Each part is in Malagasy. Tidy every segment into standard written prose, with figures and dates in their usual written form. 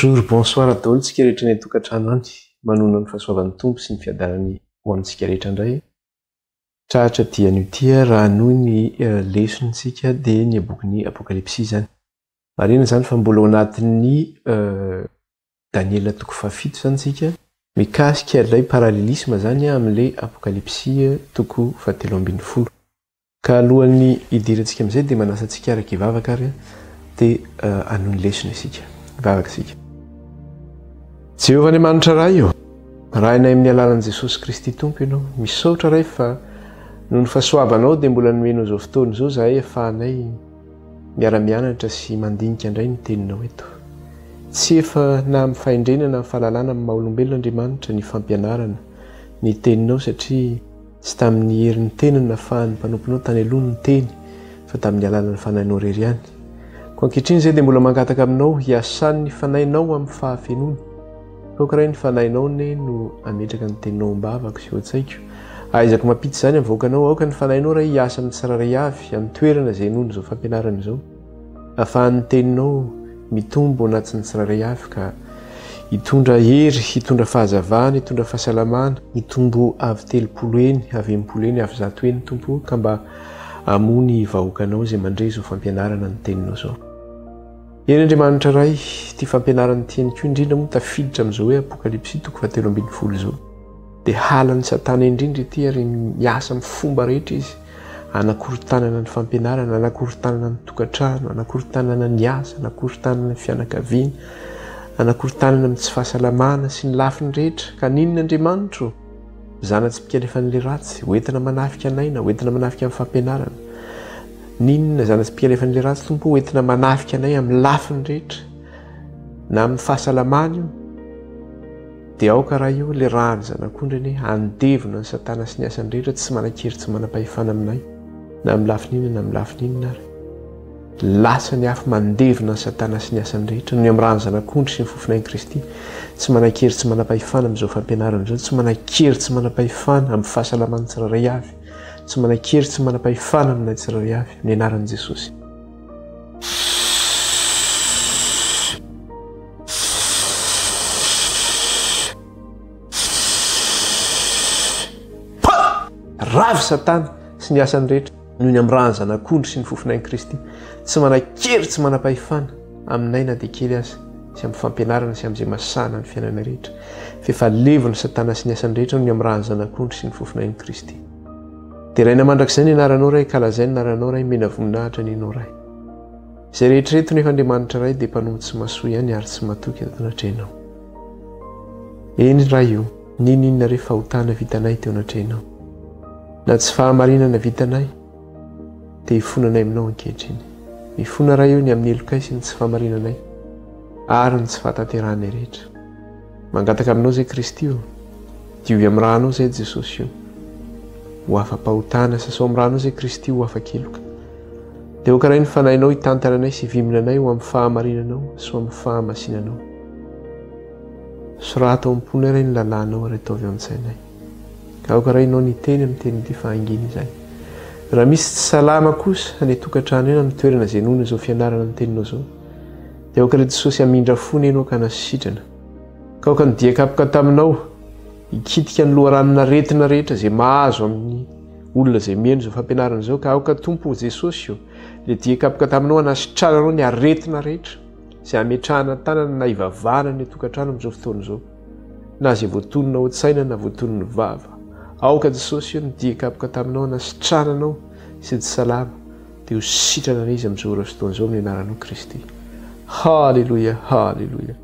Bonjour, bonsoir daholo tsika rehetra any an-tokantrano any. Manonona ny fahasoavan'ny Tompo sy ny fiadanany ho amintsika rehetra indray. Tratra dia anio ity raha hanohy ny lesontsika dia ny bokin'ny Apokalypsy izany. Marihina izany fa mbola ao anatin'ny Daniela toko fahafito izany isika, mikasika ilay parallelisme izany amin'ilay Apokalypsy toko fahatelo ambin'ny folo. Ka alohan'ny hidirantsika amin'izay dia manasa antsika araka hivavaka ary dia hanohy ny lesona isika. Hivavaka isika. Jehovah Andriamanitra Ray ô, Rainay amin'ny alalan'i Jesosy Kristy Tompo Ianao, misaotra Ray fa noho ny fahasoavanao dia mbola nomenao izao fotoana izao izahay ahafahanay miara-mianatra sy mandinika indray ny teninao eto. Tsy efa na amin'ny fahendrena na amin'ny fahalalana amin'ny maha olombelona Andriamanitra ny fampianarana ny teninao satria Tsy tamin'ny herin'ny tena no nafahan'ny mpanomponao tany aloha niteny, fa tamin'ny alalan'ny Fanahinao irery ihany. Koa ankehitriny izay dia mbola mangataka aminao hiasan'ny Fanahinao amin'ny fahafenoany. Aoka Ray ny Fanahinao anie no hametraka ny teninao ao am-bavako sy ao an-tsaiko. Ahaizako mampita izany amin'ny vahoakanao. Aoka ny Fanahinao Ray hiasa amin'ny tsirairay avy, amin'ny toerana izay henoina izao fampianarana izao. Ahafahan'ny teninao mitombo ao anatin'ny tsirairay avy ka hitondra hery, hitondra fahazavana, hitondra fahasalamana, hitombo avy 30 heny, avy 60 heny, avy 100 heny Tompo ka mba hamoa ny vahoakanao izay mandre izao fampianarana ny teninao izao. Eny Andriamanitra Ray, ity fampianarana ity ihany koa indrindra moa tafiditra amin'izao hoe Apokalypsy toko fahatelo ambin'ny folo izao. Dia halan'i Satana indrindra ity ary miasa amin'ny fomba rehetra izy hanakorontanana ny fampianarana, hanakorontanana ny tokantrano, hanakorontanana ny asa, hanakorontanana ny fianakaviana, hanakorontanana amin'ny tsy fahasalamana sy ny lafiny rehetra. Ka n'inona Andriamanitro? Zana-tsipika alefan'ilay ratsy, hoentina manafika anay na hoentina manafika amin'ny fampianarana. N'inona zana-tsipika alefan'ilay ratsy Tompo, hoentina manafika anay amin'ny lafiny rehetra, na amin'ny fahasalamana io, Dia aoka Ray o, ilay ràn'ny Zanak'ondry anie handevona an'i Satana sy ny asany rehetra tsy manan-kery tsy manam-pahefana aminay, na amin'ny lafiny inona na amin'ny lafiny inona ary. Lasa ny afo mandevona an'i Satana sy ny asany rehetra, noho ny amin'ny ràn'ny Zanak'ondry sy ny fofonain'i Kristy, tsy manan-kery tsy manam-pahefana amin'izao fampianarana izao, tsy manan-kery tsy manam-pahefana amin'ny fahasalaman'ny tsirairay avy, tsy manan-kery tsy manam-pahefana aminay tsirairay avy, amin'ny anaran'i Jesosy. Ravo Satana sy ny asany rehetra noho ny amin'ny ràn'ny Zanak'ondry sy ny fofonain'i Kristy. Tsy manan-kery, tsy manam-pahefana aminay na dia kely aza, sy amin'ny fampianarana sy amin'izay masahana ny fiainana rehetra. F'efa levon'i Satana sy ny asany rehetra noho ny amin'ny ràn'ny Zanak'ondry sy ny fofonain'i Kristy. Deraina mandrakizay ny anaranao Ray, kalazaina ny anaranao Ray, mena voninahitra anie Ianao Ray. Izay rehetra ireto nefa Andriamanitra Ray dia mpanompo tsy mahasoa ihany ary tsy matoky eto anatrehanao. Eny Ray o, n'inon'inona re fahotana vitanay teo anatrehanao, na tsy fahamarinana vitanay, dia ifonanay aminao ankehitriny. Mifona Ray o ny amin'ny helokay sy ny tsy fahamarinanay ary ny tsy fahatanterahanay rehetra. Mangataka aminao izay Kristy o, diovy amin'ny rànao izay Jesosy o, ho afa-pahotana, sasao amin'ny rànao izay Kristy ho afa-keloka. Dia aoka Ray ny Fanahinao hitantana anay sy hivimbina anay ho amin'ny fahamarinanao sy ho amin'ny fahamasinanao. Sorato ao am-ponay Ray ny lalànao ary ataovy ao an-tsainay. Ka aoka Ray Ianao ny hiteny amin'ny teny ity fa hangina izany. Raha misy tsy salama kosa any an-tokantrano any amin'ny toerana izay inoana izao fianarana ny teninao izao, dia aoka Ray Jesosy hamindra fo ny Ianao ka hanasitrana. Ka aoka ny dian-kapoka taminao hikitika ny loharanon'aretina rehetra izay mahazo amin'ny olona izay mihaino izao fampianarana izao ka aoka Tompo Jesosy o, le dian-kapoka taminao hanasitrananao ny aretina rehetra izay hametrahana tanana na hivavahana ny tokantrano amin'izao fotoana izao na izay voatonona ao an-tsaina na voatonon'ny vava. Aoka Jesosy o, ny dian-kapoka taminao hanasitrananao izay tsy salama dia ho sitrana izy amin'izao ora sy fotoana izao amin'ny anaranao Kristy. Haleloia, haleloia.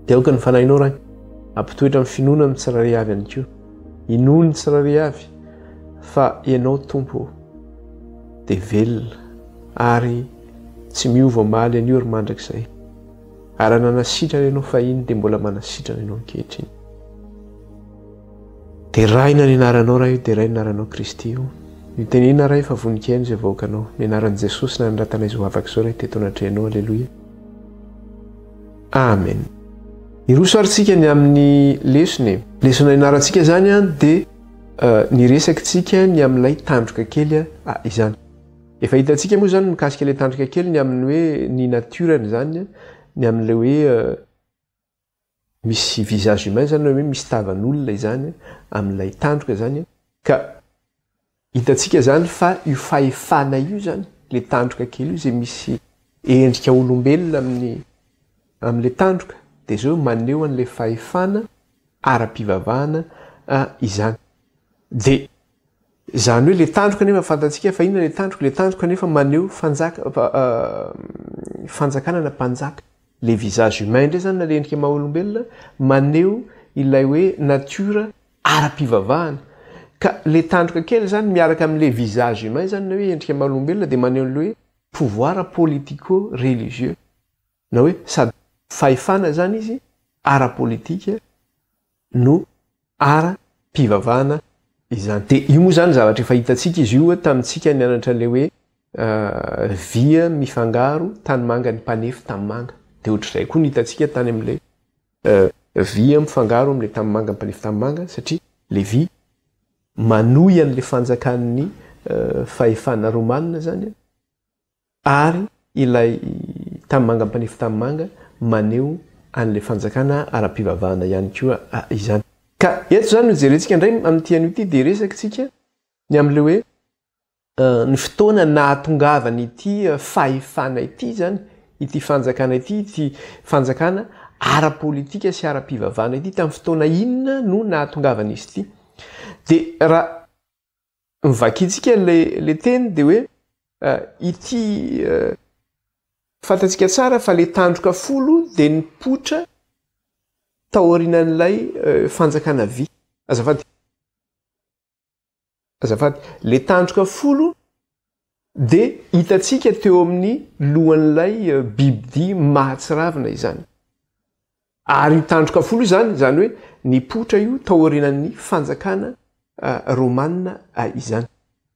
Dia aoka ny fanahinao Ray hampitoetra ny finoana amin'ny tsirairay avy ihany koa. Inoany tsirairay avy fa Ianao Tompo ô dia velona ary tsy miova omaly anio ary mandrakizay. Ary raha nanasitrana Ianao fahiny dia mbola manasitrana Ianao ankehitriny. Deraina ny anaranao Ray o, deraina ny anaranao Kristy o. Mitenena Ray fa vonon-kihaino izay vahoakanao. Ny anaran'i Jesosy nanoratanay izao vavaka izao Ray teto anatrehanao. Aleloia. Amen. Hiroso ary tsika ny amin'ny lesona e. Lesona ianarantsika izany an dia niresaka tsika ny amin'ilay tandroka kely izany. Efa hitantsika moa izany mikasika ilay tandroka kely ny amin'ny hoe ny naturany izany ny amin'ilay hoe. Misy visage humain izany hoe misy tavan'olona izany amin'ilay tandroka izany ka hitantsika izany fa io fahefana io izany, ilay tandroka kely io izay misy endrika olombelona amin'ny amin'ilay tandroka dia izao maneho an'ilay fahefana ara-pivavahana izany. Dia izany hoe ilay tandroka nefa fantatsika fa inona ilay tandroka? Ilay tandroka nefa maneho fanjaka fanjakana na mpanjaka. Le visage humain indray zany na le endrika maha olombelona maneho ilay hoe nature ara-pivavahana. Ka le tandroka kely zany miaraka amin'le visage humain zany na hoe endrika maha olombelona dia maneho an'le hoe pouvoir politico-religieux na hoe sady fahefana zany izy ara-politika no ara-pivavahana izany. Dia io moa izany zavatra efa hitantsika izy io tamintsika nianatra ilay hoe vy mifangaro tanimanga ny mpanefy tanimanga. Dia ohatr'izay koa ny hitantsika tany amin'ilay vy mifangaro amin'ilay tanimanga mpanefy tanimanga satria ilay vy manohy an'ilay fanjakan'ny fahefana romana izany. Ary ilay tanimanga mpanefy tanimanga maneho an'ilay fanjakana ara-pivavahana ihany koa izany. Ka eto izany no jerentsika indray amin'ity anio ity dia resakitsika ny amin'ilay hoe ny fotoana nahatongavan'ity fahefana ity izany, ity fanjakana ity, ity fanjakana ara-politika sy ara-pivavahana ity, tamin'ny fotoana inona no nahatongavan'izy ity. Dia raha Vakintsika ilay teny dia hoe ity fantatsika tsara fa ilay tandroka folo dia nipoitra taorianan'ilay fanjakana vy. Azafady. Azafady. Ilay tandroka folo dia hitantsika teo amin'ny lohan'ilay bibidia mahatsiravina izany. Ary io tandroka folo io izany, izany hoe nipoitra io taorianan'ny fanjakana romana izany.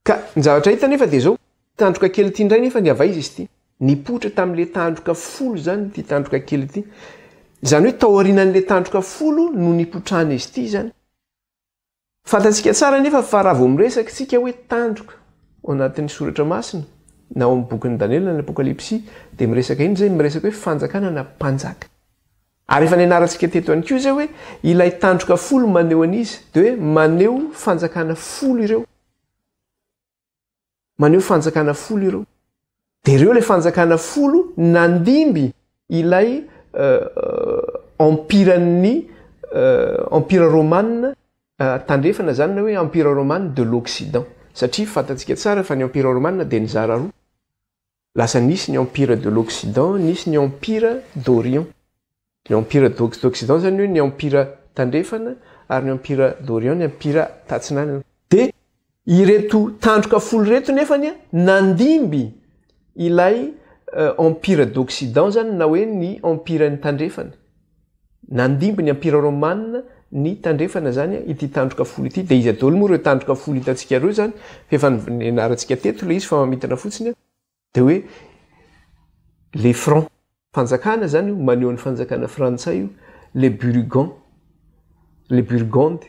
Ka ny zavatra hita anefa dia izao, tandroka kely ity indray nefa ny avy aiza izy ity? Nipoitra tamin'ilay tandroka folo izany ity tandroka kely ity. Izany hoe taorianan'ilay tandroka folo no nipoitran'izy ity izany. Fantatsika tsara anefa fa raha vao miresaka isika hoe tandroka ao anatin'ny soratra masina na ao amin'ny bokin'i Daniela na ny Apokalypsy dia miresaka inona izay? Miresaka hoe fanjakana na mpanjaka. Ary efa nianarantsika teto ihany koa izay hoe ilay tandroka folo maneho an'iza? Dia hoe maneho fanjakana folo ireo. Maneho fanjakana folo ireo. Dia ireo ilay fanjakana folo nandimby ilay empiran'ny empire romane tandrefana izany na hoe empire romane de l'Occident. Satria fantatsika tsara fa ny empire romane dia nizara roa. Lasa nisy ny empire de l'Occident, nisy ny empire d'Orient. Ny empire d'Occident izany hoe ny empire tandrefana ary ny empire d'Orient ny empire tatsinanana. Dia ireto tandroka folo ireto nefany nandimby ilay empire d'Occident izany na hoe ny empire ny tandrefana. Nandimby ny empire romane ny tandrefana izany ity tandroka folo ity. Dia iza daholo moa ireo tandroka folo hitantsika ireo izany? Fa efa nianarantsika teto ilay izy fa mamintina fotsiny. Dia hoe les francs. Fanjakana izany io, maneho ny fanjakana frantsay io. Les burgonds. Les burgondes.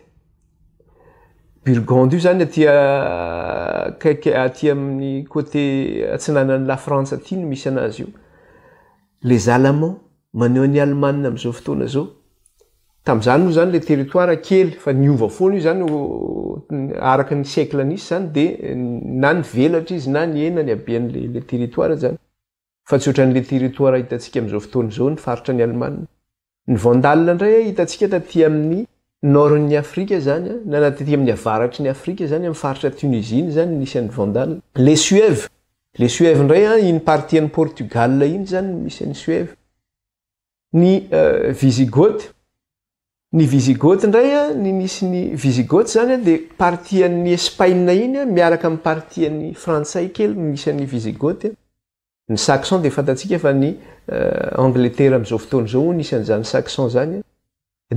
Burgonde io izany aty akaiky aty amin'ny côté atsinanan'i la Frantsa aty no misy anazy io. Les alamans. Maneho an'i Alemana amin'izao fotoana izao. Tamin'izany moa izany ilay territoire kely fa niova foana io izany araka ny siècle nisy izany dia na nivelatra izy na nihena ny haben'ilay ilay territoire izany. Fa tsy ohatran'ilay territoire hitantsika amin'izao fotoana izao ny faritra any Alemana. Ny Vandale indray hitantsika taty amin'ny nord-n'ny Afrika izany na na taty amin'ny avaratry ny Afrika izany amin'ny faritra Tunisie iny izany nisy an'ny Vandale. Les Suèves, les Suèves indray iny partie an'i Portugal iny izany no misy an'ny Suèves. Ny Visigoth, ny Visigoth indray ny nisy ny Visigoth izany dia partie an'ny Espaina iny miaraka amin'ny partie an'ny Frantsay kely no misy an'ny Visigoth. Ny Saxon dia fantatsika fa ny Angletera amin'izao fotoana izao hono nisy an'izany Saxon izany.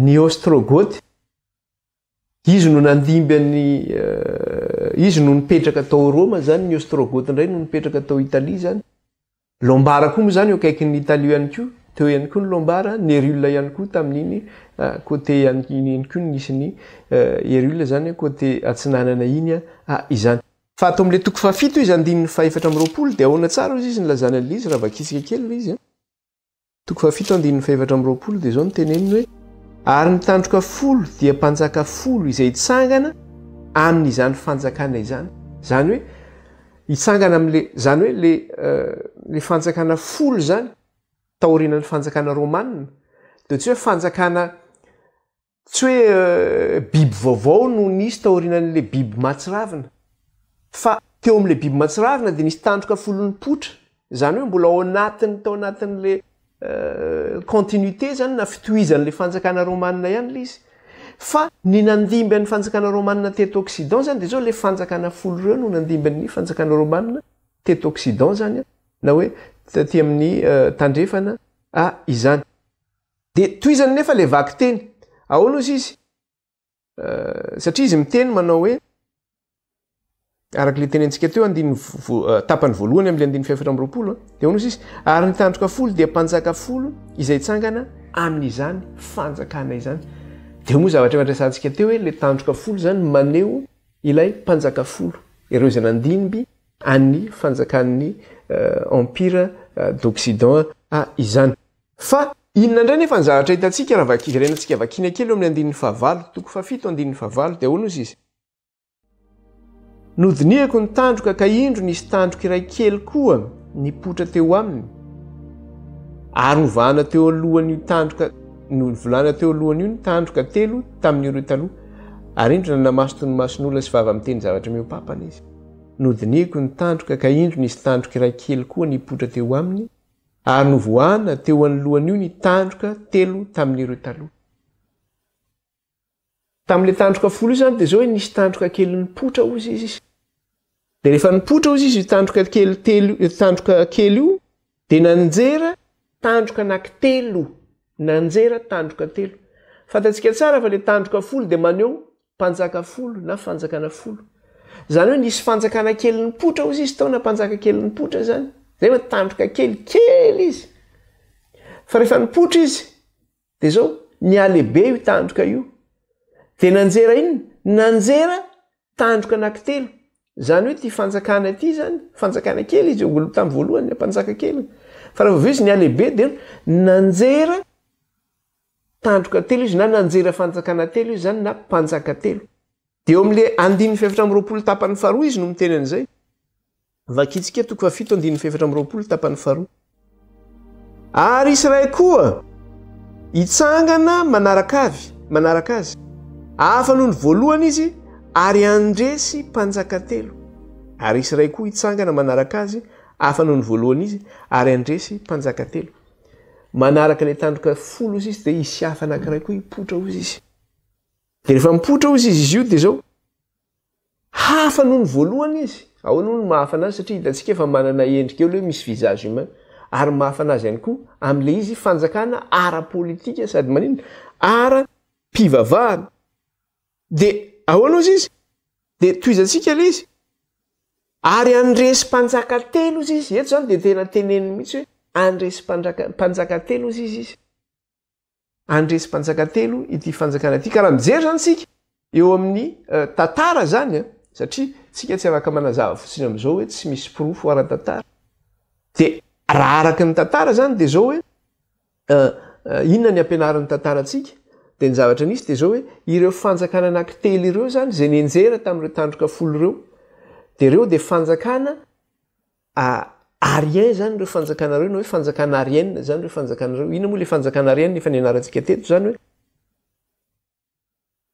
Ny Ostrogoth, izy no nandimby an'ny izy no nipetraka tao Roma izany, ny Ostrogoth indray no nipetraka tao Italia izany. Lombard koa moa izany eo akaikin'ny Italia ihany koa, teo ihany koa ny Lombard, ny Herule ihany koa tamin'iny côté iny ihany koa no nisy ny Herule izany côté atsinanana iny izany. Fa ato amin'ilay toko fahafito izy andininy fahefatra amby roapolo dia ahoana tsara hozy izy nilazany an'ilay izy raha vakitsika kely ilay izy an. Toko fahafito andininy fahefatra amby roapolo dia izao no teneniny hoe. Ary ny tandroka folo dia mpanjaka folo izay hitsangana amin'izany fanjakana izany. Izany hoe hitsangana amin'le, izany hoe le, le fanjakana folo izany taorianan'ny fanjakana romanina dia tsy hoe fanjakana Tsy hoe biby vaovao no nisy taorianan'ilay biby mahatsiravina. Fa teo amin'ilay biby mahatsiravina dia nisy tandroka folo nipoitra. Izany hoe mbola ao anatin'ny tao anatin'ilay continuité izany na fitohizan'ilay fanjakana romanina ihany ilay izy. Fa ny nandimby an'ny fanjakana romanina teto Occident izany dia izao ilay fanjakana folo ireo no nandimby ny fanjakana romanina teto Occident izany na hoe taty amin'ny tandrefana izany. Dia tohizany nefa ilay vakiteny. Ahoana ozy izy? Satria izy miteny manao hoe, araka ilay tenentsika teo, andininy tapany voalohany amin'ilay andininy fahefatra amby roapolo, dia ahoana ozy izy? Ary ny tandroka folo dia mpanjaka folo izay hitsangana amin'izany fanjakana izany. Dia moa zavatra efa niresahantsika teo hoe ilay tandroka folo izany maneho ilay mpanjaka folo, ireo izay nandimby an'ny fanjakan'ny Empire d'Occident izany. Fa inona indray nefa ny zavatra hitantsika raha vaky, verenantsika vakiana kely eo amin'ny andininy fahavalo, toko fahafito andininy fahavalo, dia ahoana ozy izy? Nodinihako ny tandroka ka indro nisy tandroka iray kely koa nipoitra teo aminy, ary novahana teo alohan'io tandroka, novolana teo alohan'io ny tandroka telo tamin'ireo taloha, ary indro nanamaso toy ny mason'olona sy vava miteny zavatra mihoa-papana izy. Nodinihiko ny tandroka ka indro nisy tandroka iray kely koa nipoitra teo aminy, Ary novoahana teo anoloan'io ny tandroka telo tamin'ireo taloha. Tamin'ilay tandroka folo io izany dia izao hoe nisy tandroka kely nipoitra hozy izy. Dia rehefa nipoitra hozy izy io tandroka kely telo, io tandroka kely io dia nanjera tandroka anankitelo, nanjera tandroka telo. Fantatsika tsara fa ilay tandroka folo dia maneho Mpanjaka folo na fanjakana folo. Izany hoe nisy fanjakana kely nipoitra hozy izy tao na mpanjaka kely nipoitra izany. Izay hoe tandroka kely, kely izy. Fa rehefa nipoitra izy, dia izao, nihalehibe io tandroka io. Dia nanjera inona? Nanjera tandroka anankitelo. Izany hoe ity fanjakana ity izany, fanjakana kely izy io, tamin'ny voalohany, mpanjaka kely. Fa rehefa avy eo izy nihalehibe dia nanjera Tandroka telo izy na nanjera fanjakana telo izy izany na mpanjaka telo. Dia eo amin'ilay andininy fahefatra amby roapolo tapany faharoa izy no miteny an'izay. Vakintsika toko fahafito andininy fahefatra amby roapolo tapany faharoa. Ary Israely koa hitsangana manaraka avy, manaraka azy. Hafa noho ny voalohany izy ary handresy mpanjaka telo. Ary Israely koa hitsangana manaraka azy, hafa noho ny voalohany izy ary handresy mpanjaka telo. Manaraka ilay tandroka folo ozy izy dia hisy hafa anankiray koa hipoitra ozy izy. Dia rehefa mipoitra ozy izy izy io dia izao, hafa noho ny voalohany izy. Ahoana moa no mahafa anazy satria hitantsika efa manana endrika eo ilay hoe misy visage humain. Ary mahafa anazy ihany koa amin'ilay izy fanjakana ara-politika sady maninona? Ara-pivavahana. Dia ahoana ozy izy? Dia tohizantsika ilay izy. Ary handresy mpanjaka telo ozy izy. Eto izany dia tena teneniny mihitsy hoe handresy mpanjaka, mpanjaka telo ozy izy izy. Handresy mpanjaka telo ity fanjakana ity. Ka raha mijery izany isika eo amin'ny eh, tantara izany, eh, satria tsika tsy afaka manazava fotsiny amin'izao hoe tsy misy porofo ara-tantara. Dia raha araka ny tantara izany dia izao hoe Inona ny ampianarin'ny tantara antsika? Dia ny zavatra nisy dia izao hoe ireo fanjakana anankitelo ireo izany izay nianjera tamin'ireo tandroka folo ireo dia ireo dia fanjakana arien izany ireo fanjakana ireo na hoe fanjakana arienne izany ireo fanjakana ireo. Inona moa ilay fanjakana arienne efa nianarantsika teto izany hoe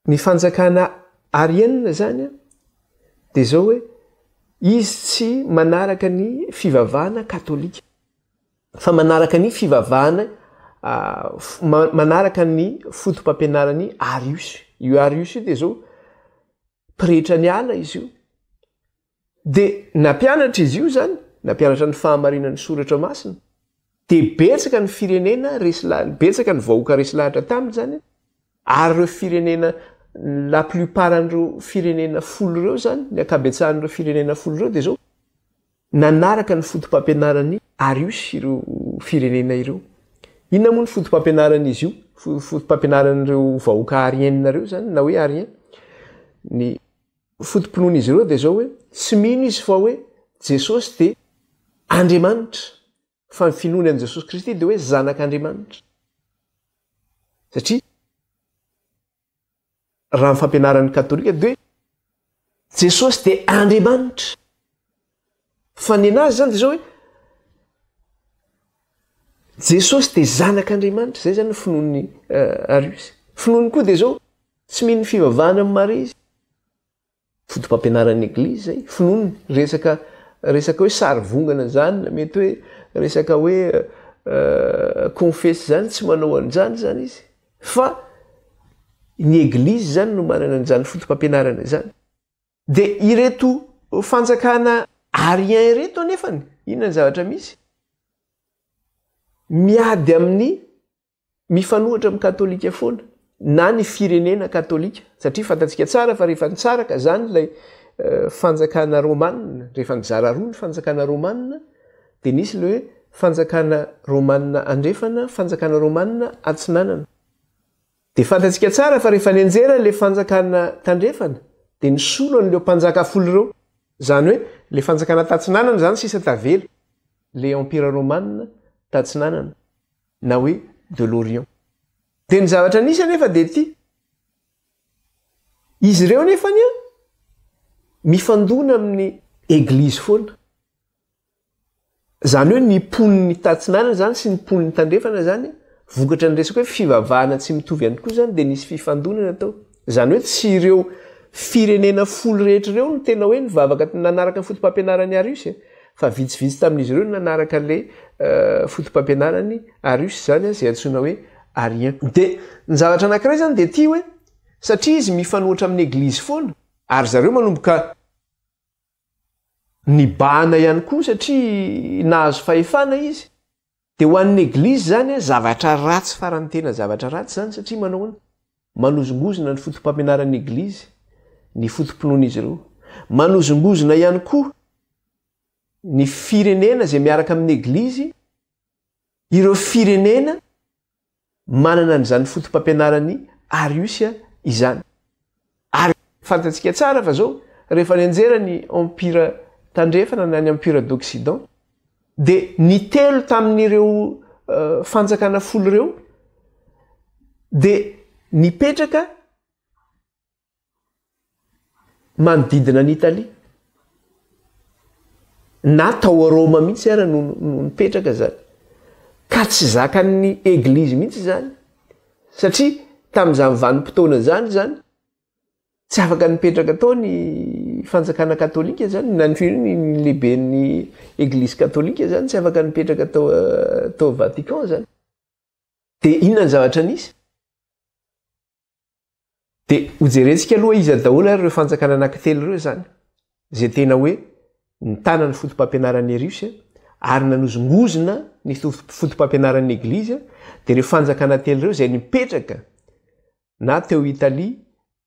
Ny fanjakana Arienne izany dia izao hoe izy tsy manaraka ny fivavahana katolika fa manaraka ny fivavahana manaraka ny foto-pampianaran'i Arius. Io Arius io dia izao pretra ny ala izy io. Dia nampianatra izy io izany, nampianatra ny fahamarinan'ny soratra masina. Dia betsaka ny firenena resy lahatra, betsaka ny vahoaka resy lahatra taminy izany, ary ireo firenena, la plupart an'ireo firenena folo ireo izany, ny ankabetsahan'ireo firenena folo ireo dia izao, nanaraka ny foto-pampianaran'i Arius ireo firenena ireo. Inona moa ny foto-pampianaran'izy io? Foto-pampianaran'ireo vahoaka arienne ireo izany, na hoe arien? Ny foto-pinoan'izy ireo dia izao hoe, tsy mino izy fa hoe Jesosy dia Andriamanitra, fa ny finoany an'i Jesosy Kristy dia hoe Zanak'Andriamanitra. Satria. Raha ny fampianaran'ny katolika dia hoe Jesosy dia Andriamanitra. Fa nenazy zany dia zao hoe Jesosy dia zanak'Andriamanitra. Zay zany ny finoan'ny eh, Arius. Finoany koa dia zao, tsy mino ny fivavahana amin'i Maria izy. Foto-pampianaran'ny Eglizy zay, finoany, resaka resaka hoe sary vongana zany na mety hoe resaka hoe eh, konfesy zany, tsy manao an'izany zany izy. Fa ny Eglizy zany no manana an'izany foto-pampianarana izany. Dia ireto fanjakana arien ireto anefany, inona ny zavatra misy? Miady amin'ny, mifanohitra amin'ny katolika foana, na ny firenena katolika, satria fantatsika tsara fa rehefa nitsaraka izany ilay fanjakana romana, rehefa nizara roa ny fanjakana romana, dia nisy ilay hoe fanjakana romana andrefana, fanjakana romana atsinanana. Dia fantatsika tsara fa rehefa nianjera ilay fanjakana tandrefana dia nisolo an'ireo mpanjaka folo ireo. Izany hoe ilay fanjakana tatsinanana izany sisa tavela, ilay empire romana tatsinanana na hoe de l'Orient. Dia ny zavatra nisy anefa dia ity, izy ireo nefany an, mifandona amin'ny eglizy foana. Izany hoe ny mponin'ny tatsinanana izany sy ny mponin'ny tandrefana izany, vokatra ny resaka hoe fivavahana tsy mitovy ihany koa izany dia nisy fifandonana tao. Izany hoe tsy ireo firenena folo rehetra ireo no tena hoe nivavaka nanaraka ny fotopampianaran'i Arius e, fa vitsivitsy tamin'izy ireo no nanaraka ilay fotopampianaran'i Arius izany izay antsoina hoe Arien. Dia ny zavatra anankiray izany dia ity hoe satria izy mifanohitra amin'ny eglizy foana ary zareo manomboka Nibahana ihany koa satria nahazo fahefana izy. Dia ho an'ny Eglizy izany, zavatra ratsy faran'ny tena zavatra ratsy izany satria manao ahoana? Manozongozona ny foto-pampianaran'ny Eglizy, ny foto-pinoan'izy ireo. Manozongozona ihany koa ny firenena izay miaraka amin'ny Eglizy, ireo firenena manana an'izany foto-pampianaran'i Arius izany. Ary fantatsika tsara fa zao, rehefa nianjera ny Empire Tandrefana na ny Empire d'Occident, dia ny telo tamin'ireo fanjakana folo ireo dia nipetraka manodidina an'i Italia. Na tao Roma mihitsy ara no nipetraka zany. Ka tsy zakan'ny eglizy mihitsy izany. Satria tamin'izany vanim-potoana izany zany, tsy afaka nipetraka tao ny fanjakana katolika zany, na ny ny lehiben'ny eglizy katolika zany tsy afaka nipetraka tao tao Vatican zany. Dia inona ny zavatra nisy? Dia hojerentsika aloha iza daholo ary ireo fanjakana anankitelo ireo izany, izay tena hoe nitana ny fotopampianaran'i Arius ary nanozongozona ny fotopampianaran'ny Eglizy, dia ireo fanjakana telo ireo izay nipetraka na teo Italia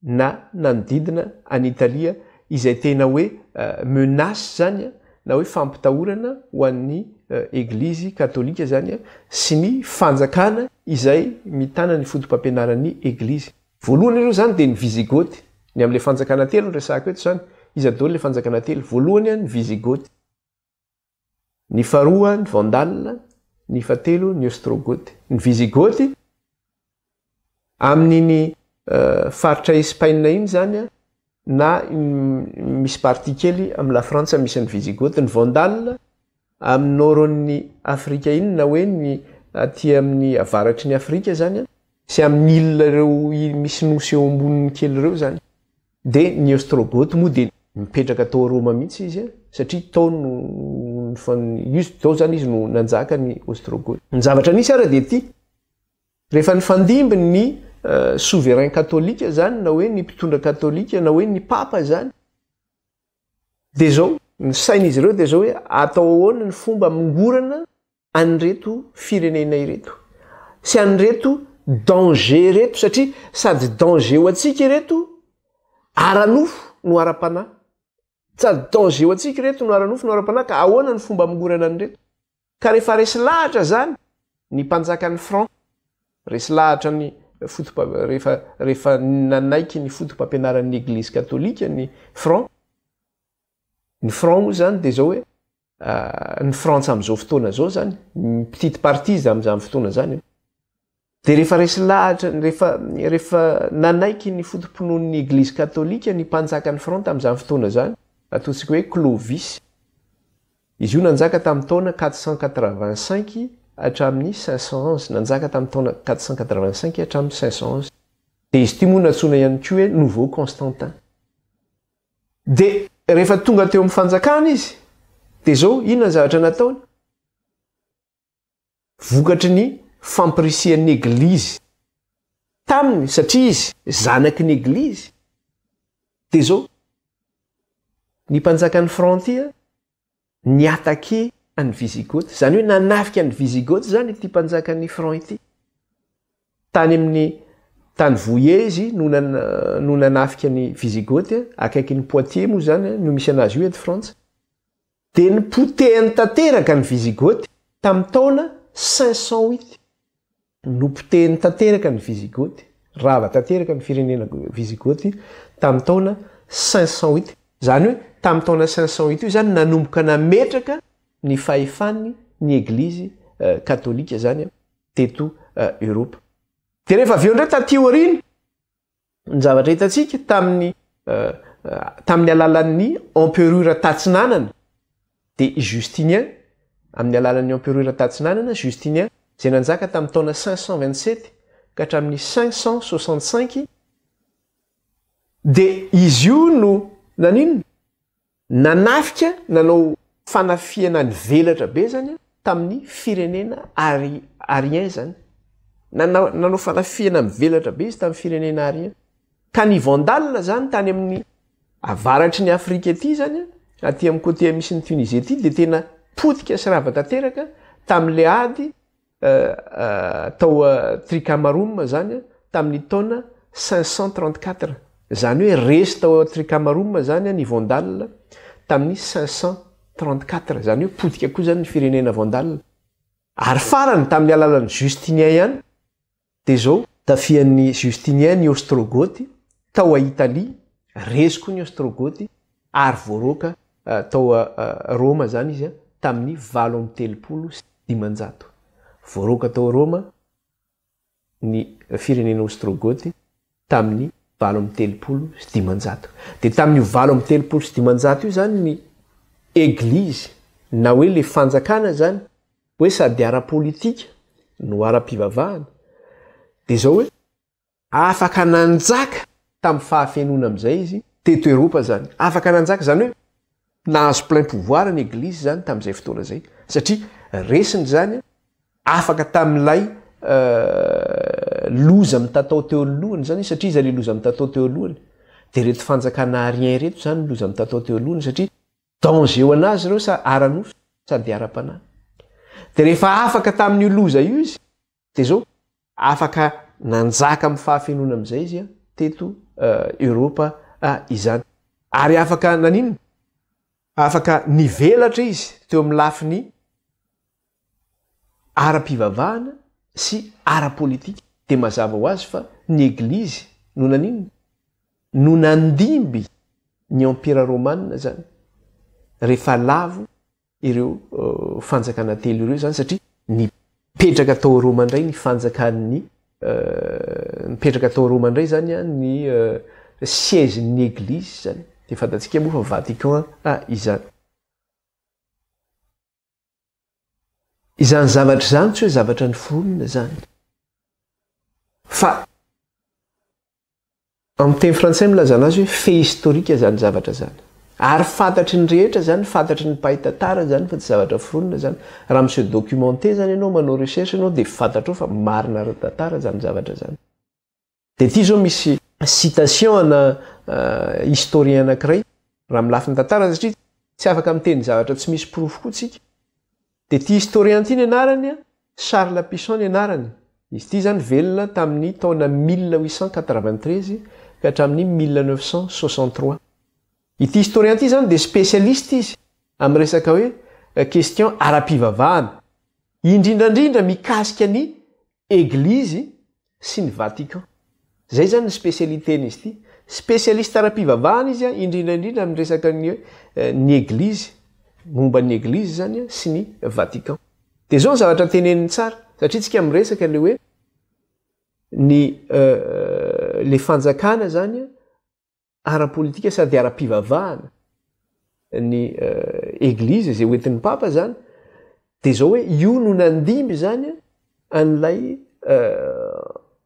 na nanodidina an'i Italia, izay tena hoe menace izany na hoe fampitahorana ho an'ny Eglizy katolika izany sy ny fanjakana izay mitana ny fotopampianaran'ny Eglizy. Voalohany aloha izany dia ny Vizigoty. Ny amin'ilay fanjakana telo no resahako eto izany. Iza daholo ilay fanjakana telo? Voalohany ny Vizigoty. Ny faharoa ny Vandal, ny fahatelo ny Ostrogoty. Ny Vizigoty, amin'iny faritra Espaina iny izany na misy partie kely amin'ny Lafrantsa misy an'ny Vizigoty. Ny Vandal, amin'ny nord-n'ny Afrika iny na hoe ny aty amin'ny avaratry ny Afrika izany sy amin'ny île ireo misy nosy eo amboniny kely ireo izany. Dia ny Ostrogoth moa dia nipetraka tao Roma mihitsy izy satria tao no izy tao izany izy no nanjaka ny Ostrogoth. Ny zavatra nisy ara dia ity, rehefa nifandimby ny souverain katolika izany na hoe ny mpitondra katolika na hoe ny papa izany dia izao, ny sain'izy ireo dia izao hoe atao ahoana ny fomba hamongorana an'ireto firenena ireto sy an'ireto danger ireto satria sady danger ho antsika ireto ara-nofo no ara-panahy. Sady danger ho antsika ireto no ara-nofo no ara-panahy ka ahoana ny fomba hamongorana an'ireto? Ka rehefa resy lahatra zany ny mpanjakan'ny franc, resy lahatra ny foto-pa- rehefa rehefa nanaiky ny foto-pampianaran'ny eglizy katolika ny franc, ny franc moa zany dia zao hoe Ny Frantsa amin'izao fotoana izao izany, ny petite partie izy amin'izany fotoana izany. Dia rehefa resy lahatra, rehefa, rehefa nanaiky ny foto-pinoan'ny Eglizy Katolika ny mpanjakan'i Franc tamin'izany fotoana izany, ataontsika hoe Clovis, izy io nanjaka tamin'ny taona 485 hatramin'ny 511, nanjaka tamin'ny taona 485 hatramin'ny 511. Dia izy ity moa nantsoina ihany koa hoe Nouveau Constantin. Dia rehefa tonga teo amin'ny fanjakana izy, dia izao, inona ny zavatra nataony? Vokatry ny fampirisihan'ny Eglizy taminy, satria izy zanaky ny Eglizy, dia izao, ny mpanjakan'i Frantia ni-attaquer an'i Visigoth, izany hoe nanafika an'i Visigoth izany ity mpanjakan'i Franc ity. Tany amin'ny tany Vouillé izy no no nanafika ny Visigoth, akaikin'i Poitiers moa izany no misy anazy io eto Frantsa. Dia nopotehiny tanteraka ny Visigôty tamin'ny taona 508. Nopotehiny tanteraka ny Visigôty, rava tanteraka ny firenena Visigôty tamin'ny taona 508. Izany hoe tamin'ny taona 508 io izany nanomboka nametraka ny fahefany ny Eglizy katolika izany teto Eoropa. Dia rehefa avy eo indray taty aoriana, Ny zavatra hitantsika tamin'ny tamin'ny alalan'ny empereur tatsinanana dia i Justinien, amin'ny alalan'ny empereur tatsinanana Justinien izay nanjaka tamin'ny taona 527 ka hatramin'ny 565 dia izy io no naninona? Nanafika, nanao fanafihana nivelatra be zany tamin'ny firenena Ari, Arien zany. Nanao, nanao fanafihana mivelatra be izy tamin'ny firenena Arien. Ka ny Vandales zany tany amin'ny avaratry ny Afrika aty zany, aty amin'ny côté misy ny Tunisie aty dia tena potika sy rava tanteraka tamin'ilay ady tao Tricamarum zany tamin'ny taona 534. Izany hoe resy tao Tricamarum zany ny Vandales tamin'ny 534. Izany hoe potika koa zany ny firenena Vandales. Ary farany tamin'ny alalan'i Justinien ihany Dia izao, tafihan'i Justinien ny Ostrogoty tao a Italia, resy koa ny Ostrogoty ary voaroaka tao Roma izany izy tamin'ny 538. Voaroaka tao Roma ny firenena Ostrogoty tamin'ny 538. Dia tamin'io 538 io izany ny Eglizy na hoe ilay fanjakana izany hoe sady ara-politika no ara-pivavahana, dia izao hoe afaka nanjaka tamin'ny fahafenoana amin'izay izy teto Eropa izany. Afaka nanjaka, izany hoe nahazo plein pouvoir ny Eglizy izany tamin'izay fotoana izay, satria resiny izany, afaka tamin'ilay loza mitatao teo alohany izany izy, satria iza ilay loza mitatao teo alohany? Dia ireto fanjakana arien ireto izany loza mitatao teo alohany, satria Danger ho an'azy ireo sa ara-nofo sady ara-panahy. Dia rehefa afaka tamin'io loza io izy, dia izao, afaka nanjaka amin'ny fahafenoana amin'izay izy teto Eoropa izany. Ary afaka naninona? Afaka nivelatra izy teo amin'ny lafiny ara-pivavahana sy ara-politika. Dia mazava ho azy fa ny Eglizy no naninona? No nandimby ny Empira Romana izany rehefa lavo ireo fanjakana telo ireo izany satria nipetraka tao Roma indray ny fanjakan'ny nipetraka tao Roma indray izany ny siège-n'ny Eglizy izany. Dia fantatsika moa fa Vatican izany. Izany zavatra izany tsy hoe zavatra noforonina izany fa Amin'ny teny frantsay milazana azy hoe fait historique izany zavatra izany. Ary fantatry ny rehetra izany, fantatry ny mpahay tantara izany fa tsy zavatra foronina izany. Raha mi-se documenter izany ianao, manao recherche ianao dia fantatrao fa marina ara-tantara izany zavatra izany. Dia ity izao misy citation ana historien anankiray raha amin'ny lafiny tantara satria tsy afaka miteny zavatra tsy misy porofo koa tsika. Dia ity historien ity ny anarany, Charles Pichon ny anarany. Izy ity izany velona tamin'ny taona 1893 ka hatramin'ny 1963. Ity historien ity izany dia spécialiste izy amin'ny resaka hoe question ara-pivavahana, indrindra indrindra mikasika ny Eglizy sy ny Vatican. Izay izany ny spécialité-n'izy ity. Spécialiste ara-pivavahana izy, indrindra indrindra amin'ny resaka ny hoe ny Eglizy, momba ny Eglizy izany sy ny Vatican. Dia izao ny zavatra teneniny tsara, satria tsika miresaka ilay hoe. Ny le fanjakana zany ara-politika sady ara-pivavahana, ny eglizy izay hoentin'ny papa zany, dia zao hoe io no nandimby zany an'ilay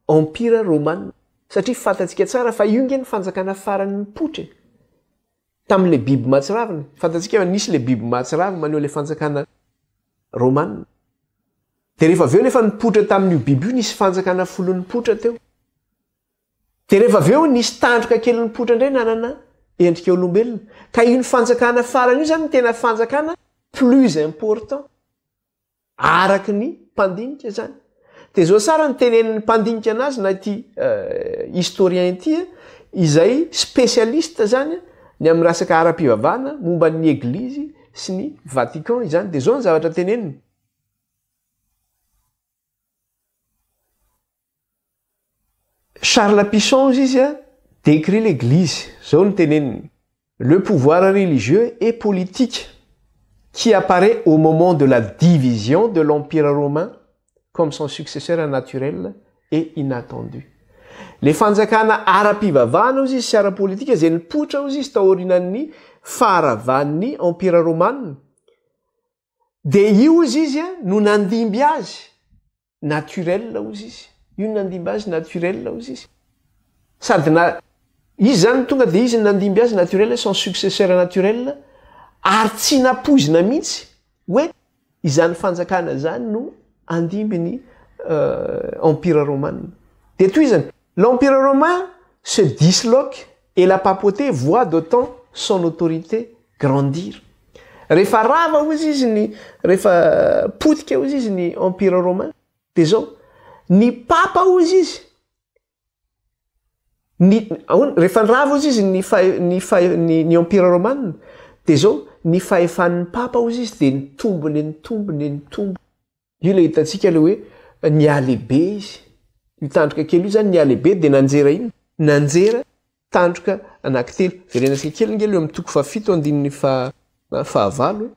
empire romana. Satria fantatsika tsara fa io nge ny fanjakana farany nipoitra e. Tamin'ilay biby mahatsiravina. Fantatsika fa nisy ilay biby mahatsiravina maneho ilay fanjakana romana. Dia rehefa avy eo nefa nipoitra tamin'io biby io nisy fanjakana folo nipoitra teo. Dia rehefa avy eo nisy tandroka kely nipoitra indray nanana endrika olombelona. Ka io fanjakana farany io izany no tena fanjakana plus important. Araka ny mpandinika izany. Dia izao tsara ny tenenin'ny mpandinika anazy na ity historien ity izay spécialiste izany ny amin'ny resaka ara-pivavahana momba ny eglizy sy ny Vatican izany. Dia izao ny zavatra teneniny. Charles Pichon hozy izy a, décrit l'église, zao no teneniny, le pouvoir religieux et politique qui apparaît au moment de la division de l'empire romain comme son successeur naturel et inattendu. Le fanjakana ara-pivavahana hozy izy sy ara-politika izay nipoitra hozy izy taorianan'ny faharavan'ny empire romana dia io hozy izy a no nandimby azy naturel hozy izy. Io no nandimby azy naturel hozy izy. Sady na izy zany tonga dia izy no nandimby azy naturel, son successeur naturel, ary tsy nampoizina mihitsy hoe izany fanjakana izany no handimby ny empire romana. Dia tohizany, l'empire romain se disloque et la papauté voit d'autant son autorité grandir. Rehefa rava hozy izy ny, rehefa potika hozy izy ny empire romain, dia zao, ny papa hozy izy, ny, ahoana, rehefa nirava hozy izy ny fahe, ny fahe, ny, ny empire romain, dia zao, ny fahefan'ny papa hozy izy dia nitombo, nitombo, nitombo. Io ilay hitantsika ilay hoe nihalehibe izy. Io tandroka kely io izany nihalehibe dia nanjera inona? Nanjera tandroka anankitelo. Verenantsika kely ange ilay eo amin'ny toko fahafito andininy fahavalo e.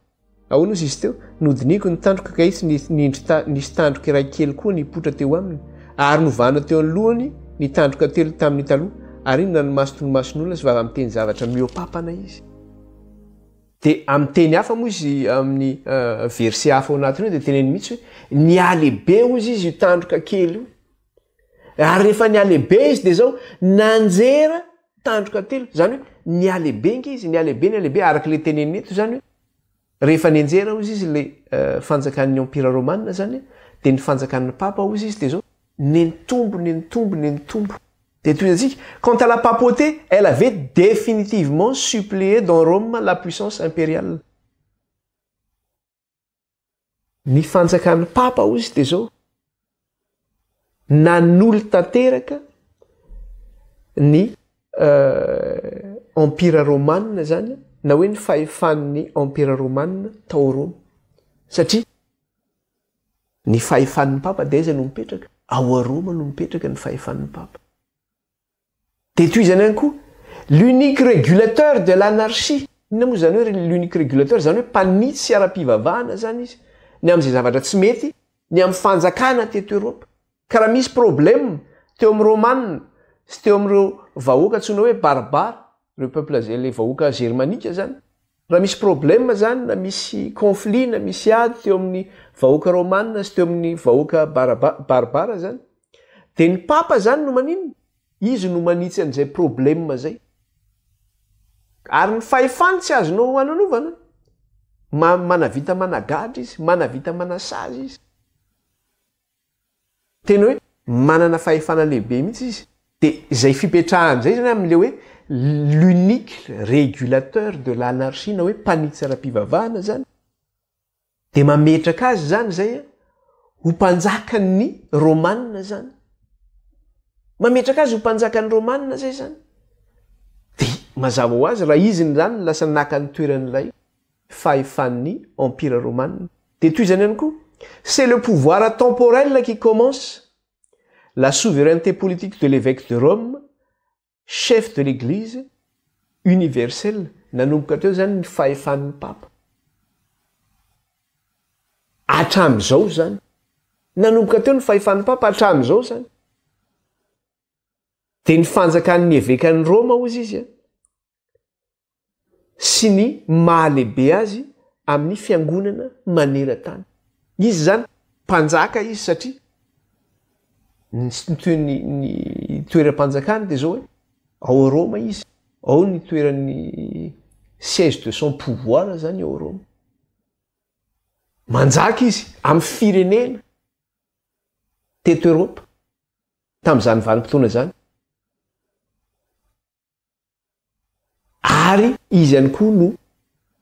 Ahoana ozy izy teo? Nodinihiko ny tandroka ka hisy nindry ta, nisy tandroka iray kely koa nipoitra teo aminy, ary novahana teo anoloany ny tandroka telo tamin'ny taloha, ary inona ny maso toy ny mason'olona sy vava miteny zavatra mihoa-papana izy. Dia amin'ny teny hafa moa izy amin'ny verset hafa ao anatiny io dia teneniny mihitsy hoe nihalehibe hozy izy io tandroka kely io. Ary rehefa nihalehibe izy dia izao nanjera tandroka telo. Izany hoe nihalehibe nge izy, nihalehibe, nihalehibe araka ilay teneniny eto izany hoe rehefa nianjera hozy izy ilay fanjakan'ny empire romana izany dia ny fanjakan'ny papa hozy izy dia izao Nitombo, nitombo, nitombo. Dia tohizantsika, Quant à la papauté, elle avait définitivement suppléé dans Rome la puissance impériale. Ny fanjakan'ny papa hozy dia izao, nanolo tanteraka ny empire romana izany, na hoe ny fahefan'ny empire romana tao Roma. Satria Ny fahefan'ny Papa dia aiza no mipetraka? Ao a Roma no mipetraka ny fahefan'ny Papa. Dia tohizany ihany koa, l'unique régulateur de l'anarchie. Inona moa izany hoe l'unique régulateur? Izany hoe mpanitsy ara-pivavahana izany izy, ny amin'izay zavatra tsy mety, ny amin'ny fanjakana teto Eropa. Ka raha misy problème teo amin'ny Romana sy teo amin'ireo vahoaka antsoina hoe barbare, ireo peuple izay ilay vahoaka germanika izany, Raha misy problème zany na misy conflit na misy ady teo amin'ny vahoaka romana sy teo amin'ny vahoaka barbare zany dia ny papa zany no maninona? Izy no manitsy an'izay problème zay. Ary ny fahefany tsy azonao ananovana. Manavita managadra izy, manavita manasazy izy. Tena hoe manana fahefana lehibe mihitsy izy. Dia izay fipetrahany izay izany amin'ilay hoe l'unique régulateur de l'anarchie na hoe mpanitsy ara-pivavahana izany, dia mametraka azy izany izay ho mpanjakan'ny Romana izany. Mametraka azy ho mpanjakan'ny Romana izay izany. Dia mazava ho azy raha izy izany no lasa naka ny toeran'ilay fahefan'ny Empire Romana. Dia tohizany ihany koa, C'est le pouvoir temporel qui commence, la souveraineté politique de l'évêque de Rome, chef de l'Eglise universelle, nanomboka teo izany ny fahefan'ny Papa. Hatramin'izao izany. Nanomboka teo ny fahefan'ny Papa hatramin'izao izany. Dia ny fanjakan'ny evekan'i Roma hozy izy sy ny maha lehibe azy amin'ny fiangonana maneran-tany. Izy izany mpanjaka izy satria ny ny ny toeram-panjakany dia izao hoe ao Roma izy, ao ny toeran'ny siège de son pouvoir izany ao Roma. Manjaka izy amin'ny firenena teto Eropa tamin'izany vanim-potoana izany. Ary izy ihany koa no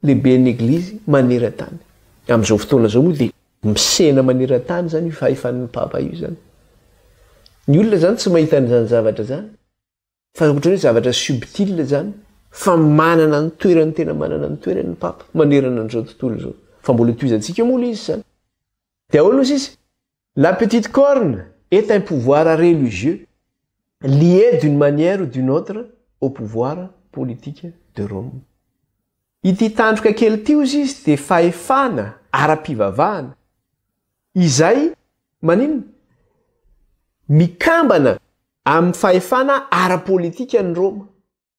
lehiben'ny Eglizy maneran-tany. Amin'izao fotoana izao moa dia misena maneran-tany izany io fahefan'ny Papa io izany. Ny olona izany tsy mahita an'izany zavatra izany. Fa ohatran'ny hoe zavatra subtil izany fa manana ny toerany tena manana ny toerany ny Papa manerana an'izao tontolo izao. Fa mbola tohizantsika moa ilay izy izany. Dia ahoana ozy izy? La petite corne est un pouvoir religieux lié d'une manière ou d'une autre au pouvoir politique de Rome. Ity tandroka kely ity ozy izy dia fahefana ara-pivavahana izay maninona? Mikambana amin'ny fahefana ara-politikan'i Roma.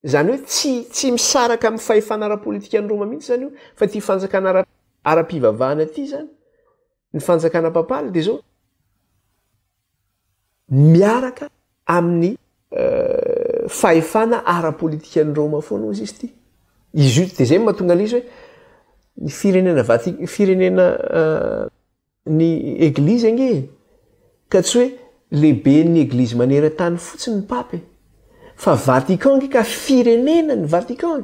Izany hoe tsy tsy misaraka amin'ny fahefana ara-politikan'i Roma mihitsy izany io, fa ity fanjakana ara ara-pivavahana ity izany, ny fanjakana papaly dia izao, miaraka amin'ny fahefana ara-politikan'i Roma foana hozy izy ity. Izy io dia izay no mahatonga an'ilay izy hoe ny firenena Vati- firenena Ny eglizy ange e! Ka tsy hoe lehiben'ny eglizy maneran-tany fotsiny ny Papa e! Fa Vatican ange ka firenena ny Vatican e!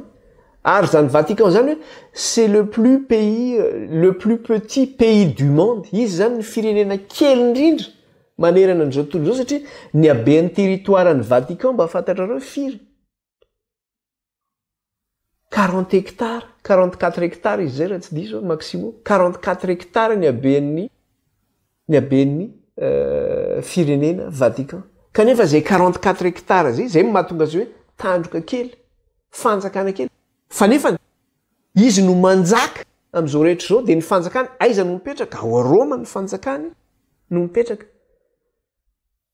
Ary izany Vatican izany hoe c'est le plus pays, le plus petit pays du monde, izy izany ny firenena kely indrindra manerana an'izao tontolo izao satria ny haben'ny territoire-n'ny Vatican mba fantatrareo firy? Quarante hectares, 44 hectares izy izay raha tsy diso aho maximum, 44 hectares ny haben'ny ny haben'ny firenena Vatican. Kanefa izay 44 hectares izay, izay no mahatonga azy hoe tandroka kely, fanjakana kely. Fa nefa izy no manjaka amin'izao rehetra izao, dia ny fanjakany aiza no mipetraka? Ao Roma ny fanjakany no mipetraka.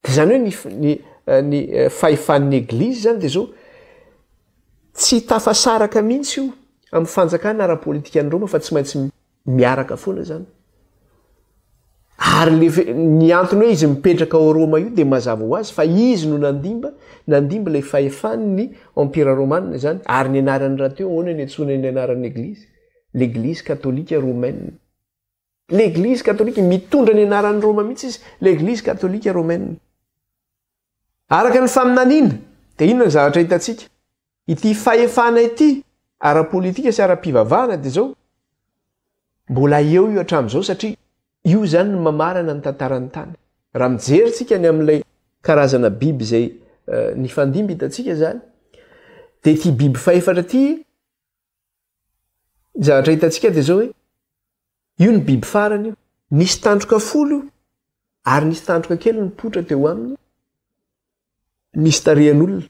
Dia izany hoe ny ny ny fahefan'ny Eglizy izany dia izao, tsy tafasaraka mihitsy io amin'ny fanjakana ara-politikan'i Roma fa tsy maintsy miaraka foana izany. Ary le ny antony hoe izy mipetraka ao Roma io dia mazava ho azy fa izy no nandimba nandimba ilay fahefan'ny Empira Romana izany. Ary ny anarany rahateo ahoana ny antsoina ny anaran'ny Eglizy? L'Eglise katolika romaine. L'Eglise katolika, mitondra ny anaran'i Roma mihitsy izy, l'Eglise katolika romaine. Araka ny faminaniana, dia inona ny zavatra hitantsika? Ity fahefana ity, ara-politika sy ara-pivavahana dia izao, mbola eo io hatramin'izao satria io izany no mamarana ny tantaran'ny tany. Raha mijery tsika ny amin'ilay karazana biby izay eh, nifandimby hitantsika izany, dia ity biby fahefatra ity, Ny zavatra hitantsika dia izao hoe, io ny biby farany io. Nisy tandroka folo io, ary nisy tandroka kely nipoitra teo aminy, nisy tarihan'olona.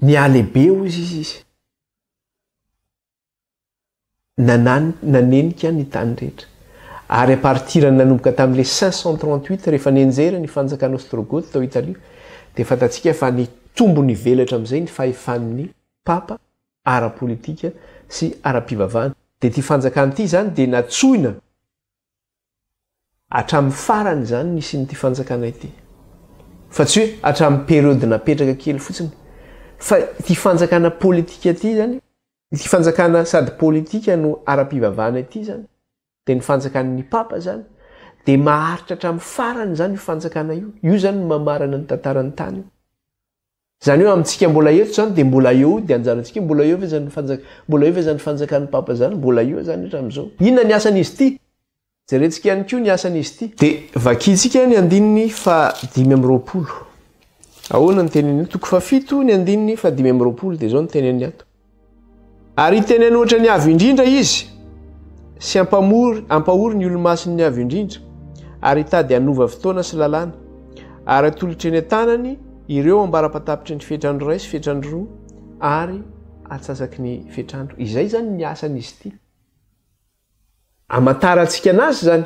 Nihalehibe hozy izy izy. Nanany, nanenika ny tany rehetra. Ary à partir ny nanomboka tamin'ilay 538 rehefa nianjera ny fanjakana Ostrogoth tao Italia dia fantatsika fa nitombo nivelatra amin'izay ny fahefan'ny Papa ara-politika sy ara-pivavahana. Dia ity fanjakana ity izany dia natsoina hatramin'ny farany izany nisian'ity fanjakana ity. Fa tsy hoe hatramin'ny période napetraka kely fotsiny. Fa ity fanjakana politika ity izany, ity fanjakana sady politika no ara-pivavahana ity izany, dia ny fanjakan'ny Papa izany, dia maharitra hatramin'ny farany izany io fanjakana io. Io izany no mamarana ny tantaran'ny tany io. Izany hoe amintsika mbola eto izany dia mbola eo dia anjarantsika mbola eo ve izany fanjaka mbola eo ve izany fanjakan'ny Papa izany? Mbola eo izany hatramin'izao. Inona ny asan'izy ity? Jerentsika ihany koa ny asan'izy ity. Dia vakintsika ny andininy faha-25. Ahoana ny teniny? Toko fahafito ny andininy faha-25 dia izao ny teniny ato. Ary hiteny an'ohatra ny Avo Indrindra izy, sy hampamory, hampahory ny olo-masin'ny Avo Indrindra, ary hitady hanova fotoana sy lalàna, ary hatolotra eny an-tanany ireo ambara-patapitry ny fetrandro iray sy fetrandro roa ary atsasaky ny fetrandro. Izay izany ny asan'izy ity. Amantarantsika anazy izany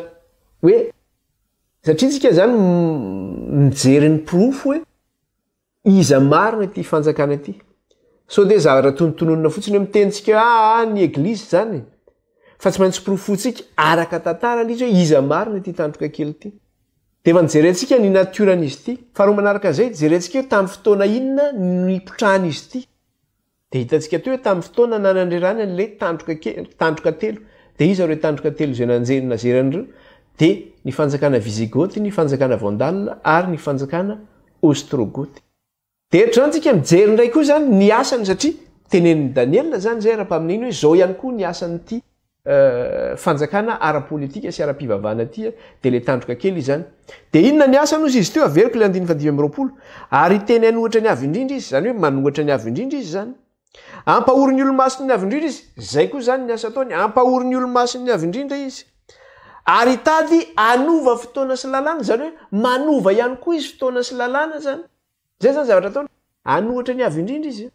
hoe, satria tsika izany mijery ny porofo hoe. Iza marina ity fanjakana ity? Sao dia zavatra tonontononina fotsiny hoe miteny tsika hoe aa ny eglizy izany e. Fa tsy maintsy porofointsika araka tantara ilay izy hoe iza marina ity tandroka kely ity. Dia efa nojerentsika ny natiora-n'izy ity. Faharoa manaraka izay, jerentsika hoe tamin'ny fotoana inona no nipotrahan'izy ity. Dia hitantsika teo hoe tamin'ny fotoana nanandrerany an'ilay tandroka kely, tandroka telo. Dia iza ireo tandroka telo izay nanjery, nazerany ireo? Dia ny fanjakana Visigôty, ny fanjakana Vandal ary ny fanjakana Ostrogôty. Dia eto izany tsika mijery indray koa izany ny asany satria tenenin'i Daniela izany izay ara-paminaniana hoe izao ihany koa ny asan'ity fanjakana ara-politika sy ara-pivavahana ity dia ilay tandroka kely izany. Dia inona ny asany hozy izy teo? Averiko ilay andininy fahadimy amby 20. Ary hiteny hanohitra ny Avo Indrindra izy, izany hoe manohitra ny Avo Indrindra izy izany. Hampahory ny olo-masin'ny Avo Indrindra izy, izay koa izany ny asa ataony, hampahory ny olo-masin'ny Avo Indrindra izy. Ary hitady hanova fotoana sy lalàna, izany hoe manova ihany koa izy fotoana sy lalàna izany. Izay izany zavatra ataony, hanohitra ny Avo Indrindra izy.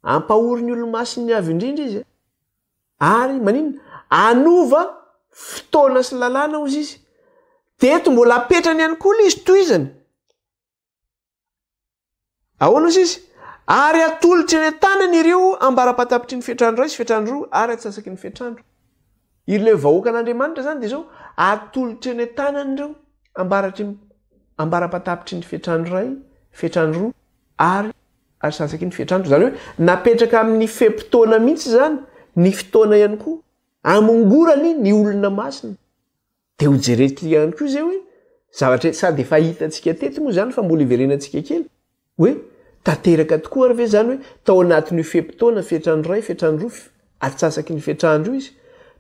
Hampahory ny olo-masin'ny Avo Indrindra izy. Ary maninona? Hanova fotoana sy lalàna hozy izy. Dia eto mbola apetrany ihany koa ilay izy tohizany. Ahoana hozy izy? Ary atolotry eny an-tanany ireo ambara-patapitry ny fetrandro iray sy fetrandro roa ary atsasaky ny fetrandro. Ireo vahoakan'Andriamanitra izany dia izao, atolotry eny an-tanany ireo ambaratry ambara-patapitry ny fetrandro iray, fetrandro roa ary ary sasaky ny fetr'andro. Izany hoe napetraka amin'ny fe-potoana mihitsy izany ny fotoana ihany koa hamongorany ny olona masina. Dia ho jerentsika ihany koa izay hoe zavatra sady efa hitantsika teto moa izany fa mbola hiverenantsika kely hoe tanteraka tokoa ary ve izany hoe tao anatin'io fe-potoana fetr'andro iray, fetr'andro roa, atsasaky ny fetr'andro io izy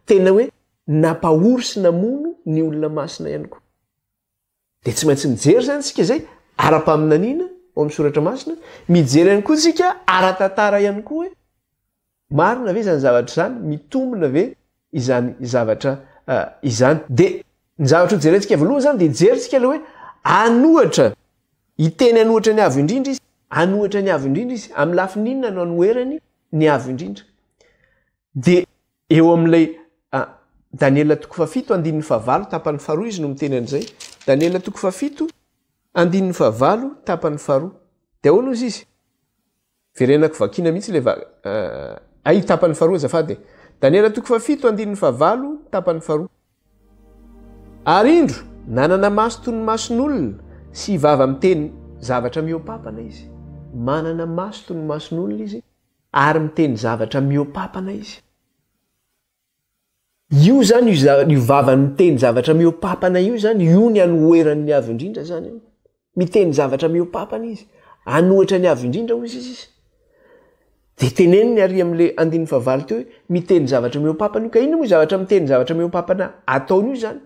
tena hoe nampahory sy namono ny olona masina ihany koa. Dia tsy maintsy mijery izany isika izay ara-paminaniana ao amin'ny soratra masina, mijery ihany koa isika ara-tantara ihany koa hoe marina ve izany zavatra izany, mitombina ve izany zavatra izany. Dia ny zavatra hojerentsika voalohany izany dia hijerintsika ilay hoe an'ohatra, hiteny an'ohatra ny Avo Indrindra izy, an'ohatra ny Avo Indrindra izy, amin'ny lafiny inona no anoherany ny Avo Indrindra. Dia Eo amin'ilay Daniela toko fahafito andininy fahavalo tapany faharoa izy no miteny an'izay. Daniela toko fahafito andininy fahavalo tapany faharoa. Dia ahoana hozy izy? Verenako vakiana mihitsy ilay va ay tapany faharoa azafady e. Daniela toko fahafito andininy fahavalo tapany faharoa. Ary indro, nanana maso toy ny mason'olona sy vava miteny zavatra mihoa-papana izy. Manana maso toy ny mason'olona izy ary miteny zavatra mihoa-papana izy. Io zany, io za- io vavany miteny zavatra mihoa-papana io zany, io ny anoheran'ny Avo Indrindra zany io. Miteny zavatra mihoa-papana izy. Anohitra ny Avo Indrindra hozy izy izy. De teneniny ary amin'le andininy fahavalo teo hoe miteny zavatra mihoa-papana io. Ka inona moa io zavatra miteny zavatra mihoa-papana ataony io zany?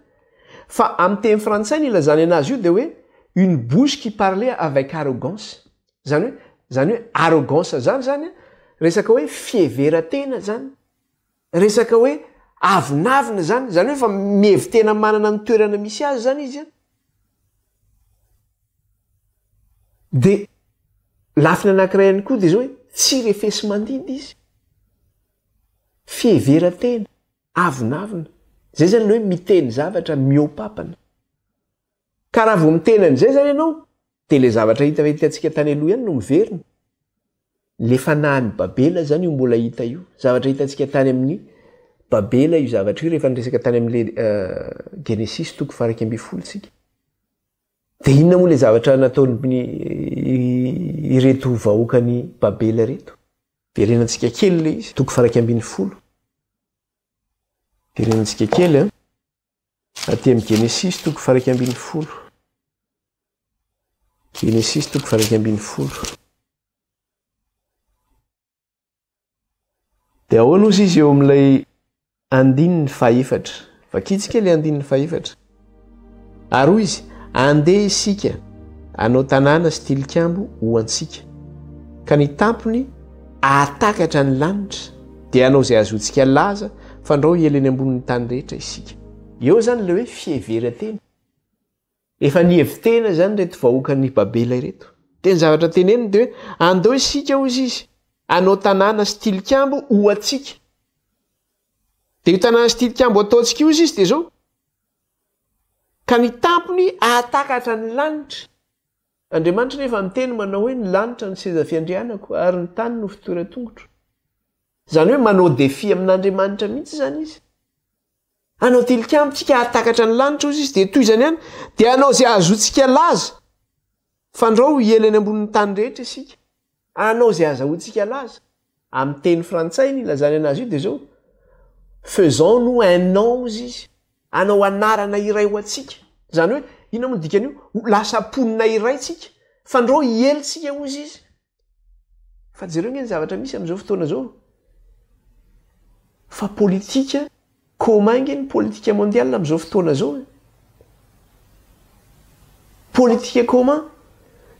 Fa amin'ny teny frantsay ny ilazany anazy io de hoe une bouche qui parlait avec arrogance. Zany hoe, zany hoe arrogance zany zany an, resaka hoe fiheveran-tena zany, resaka hoe avonavona zany, zany hoe efa mihevi-tena manana ny toerana misy azy zany izy an. De lafiny anankiray ihany koa de zao hoe tsy refesi-mandidy izy, fiheveran-tena, avonavona, zay zany le hoe miteny zavatra mihoa-papana. Ka raha vao miteny an'izay zany ianao dia ilay zavatra hita hitantsika tany aloha ihany no miverina. Le fanahin'i Babela zany io mbola hita io. Zavatra hitantsika tany amin'ny Babela io zavatra io rehefa niresaka tany amin'le Genesisy toko faha 11 tsika. Dia inona moa le zavatra nataon'ny ireto vahoakan'i Babela ireto? Verenantsika kely le izy, toko faha 11. Verenantsika kely an. Aty amin'ny Genesisy toko faha 11. Genesisy toko faha 11. Dia ahoana ozy izy eo amin'ilay andininy fahefatra? Vakintsika ilay andininy fahefatra. Ary hoy izy, andeha isika hanao tanàna sy tilikambo ho antsika, ka ny tampony ahatakatra ny lanitra, dia hanao izay hahazoantsika laza, fandrao hiely eny ambonin'ny tany rehetra isika. Eo izany ilay hoe fiheveran-tena. Efa nihevi-tena izany ireto vahoakan'i Babela ireto. Dia ny zavatra teneniny dia hoe, andao isika, hoy izy, hanao tanàna sy tilikambo ho antsika. Dia io tanàna sy tilikambo ataontsika io, hoy izy, dia izao, ka ny tampony hahatakatra ny lanitra. Andriamanitra nefa miteny manao hoe ny lanitra no seza fiandrianako ary ny tany no fitoeran-tongotro. Izany hoe manao défi amin'Andriamanitra mihitsy izany izy. Hanao tilikambo tsika hahatakatra ny lanitra hozy izy dia tohizany ihany dia hanao izay hahazoantsika laza fandrao hiely any ambonin'ny tany rehetra isika. Hanao izay hahazahoantsika laza. Amin'ny teny frantsay ny ilazany anazy io dia izao, Faisons nous un nom hozy izy. Hanao anarana iray ho antsika. Izany hoe, inona moa ny dikan'io? Ho lasa mponina iray tsika. Fandrao hiely tsika hozy izy. Fa jereo nge ny zavatra misy amin'izao fotoana izao. Fa politika commun nge ny politika mondiale amin'izao fotoana izao e. Politika commun.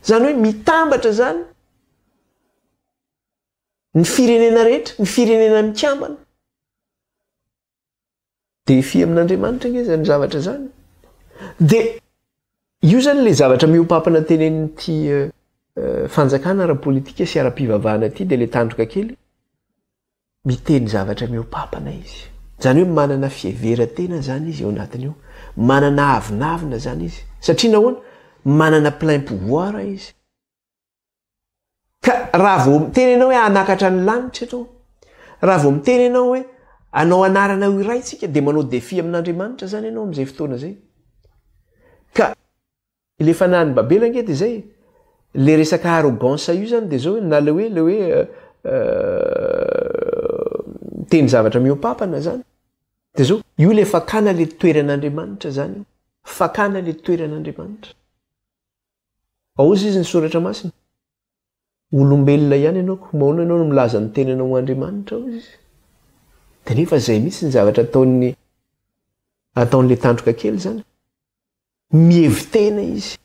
Izany hoe mitambatra izany ny firenena rehetra, ny firenena mikambana. Défi amin'Andriamanitra ange izany zavatra izany. Dia io izany ilay zavatra mihoa-pampana tenenin'ity fanjakana ara-politika sy ara-pivavahana ity dia ilay tandroka kely, miteny zavatra mihoa-pampana izy. Izany hoe manana fiheveran-tena izany izy ao anatiny ao. Manana avonavona izany izy. Satria nahoana? Manana plein pouvoir izy. Ka raha vao miteny ianao hoe hanakatra ny lanitra ianao, raha vao miteny ianao hoe hanao anarana ho iray tsika dia manao défi amin'Andriamanitra zany ianao amin'izay fotoana izay. Ka le fanahin'i Babela ange dia izay e. Le resaka arrogance io zany dia zao hoe na le hoe le hoe miteny zavatra mihoa-pampana zany. Dia zao, io le fakana le toeran'Andriamanitra zany io. Fakana le toeran'Andriamanitra. Aoza izy ny soratra masina? Olombelona ihany ianao ko maona ianao no milaza ny tenanao ho Andriamanitra hozy izy. Dia nefa izay mihitsy ny zavatra ataon'ny ataon'ilay tandroka kely izany. Mihevi-tena izy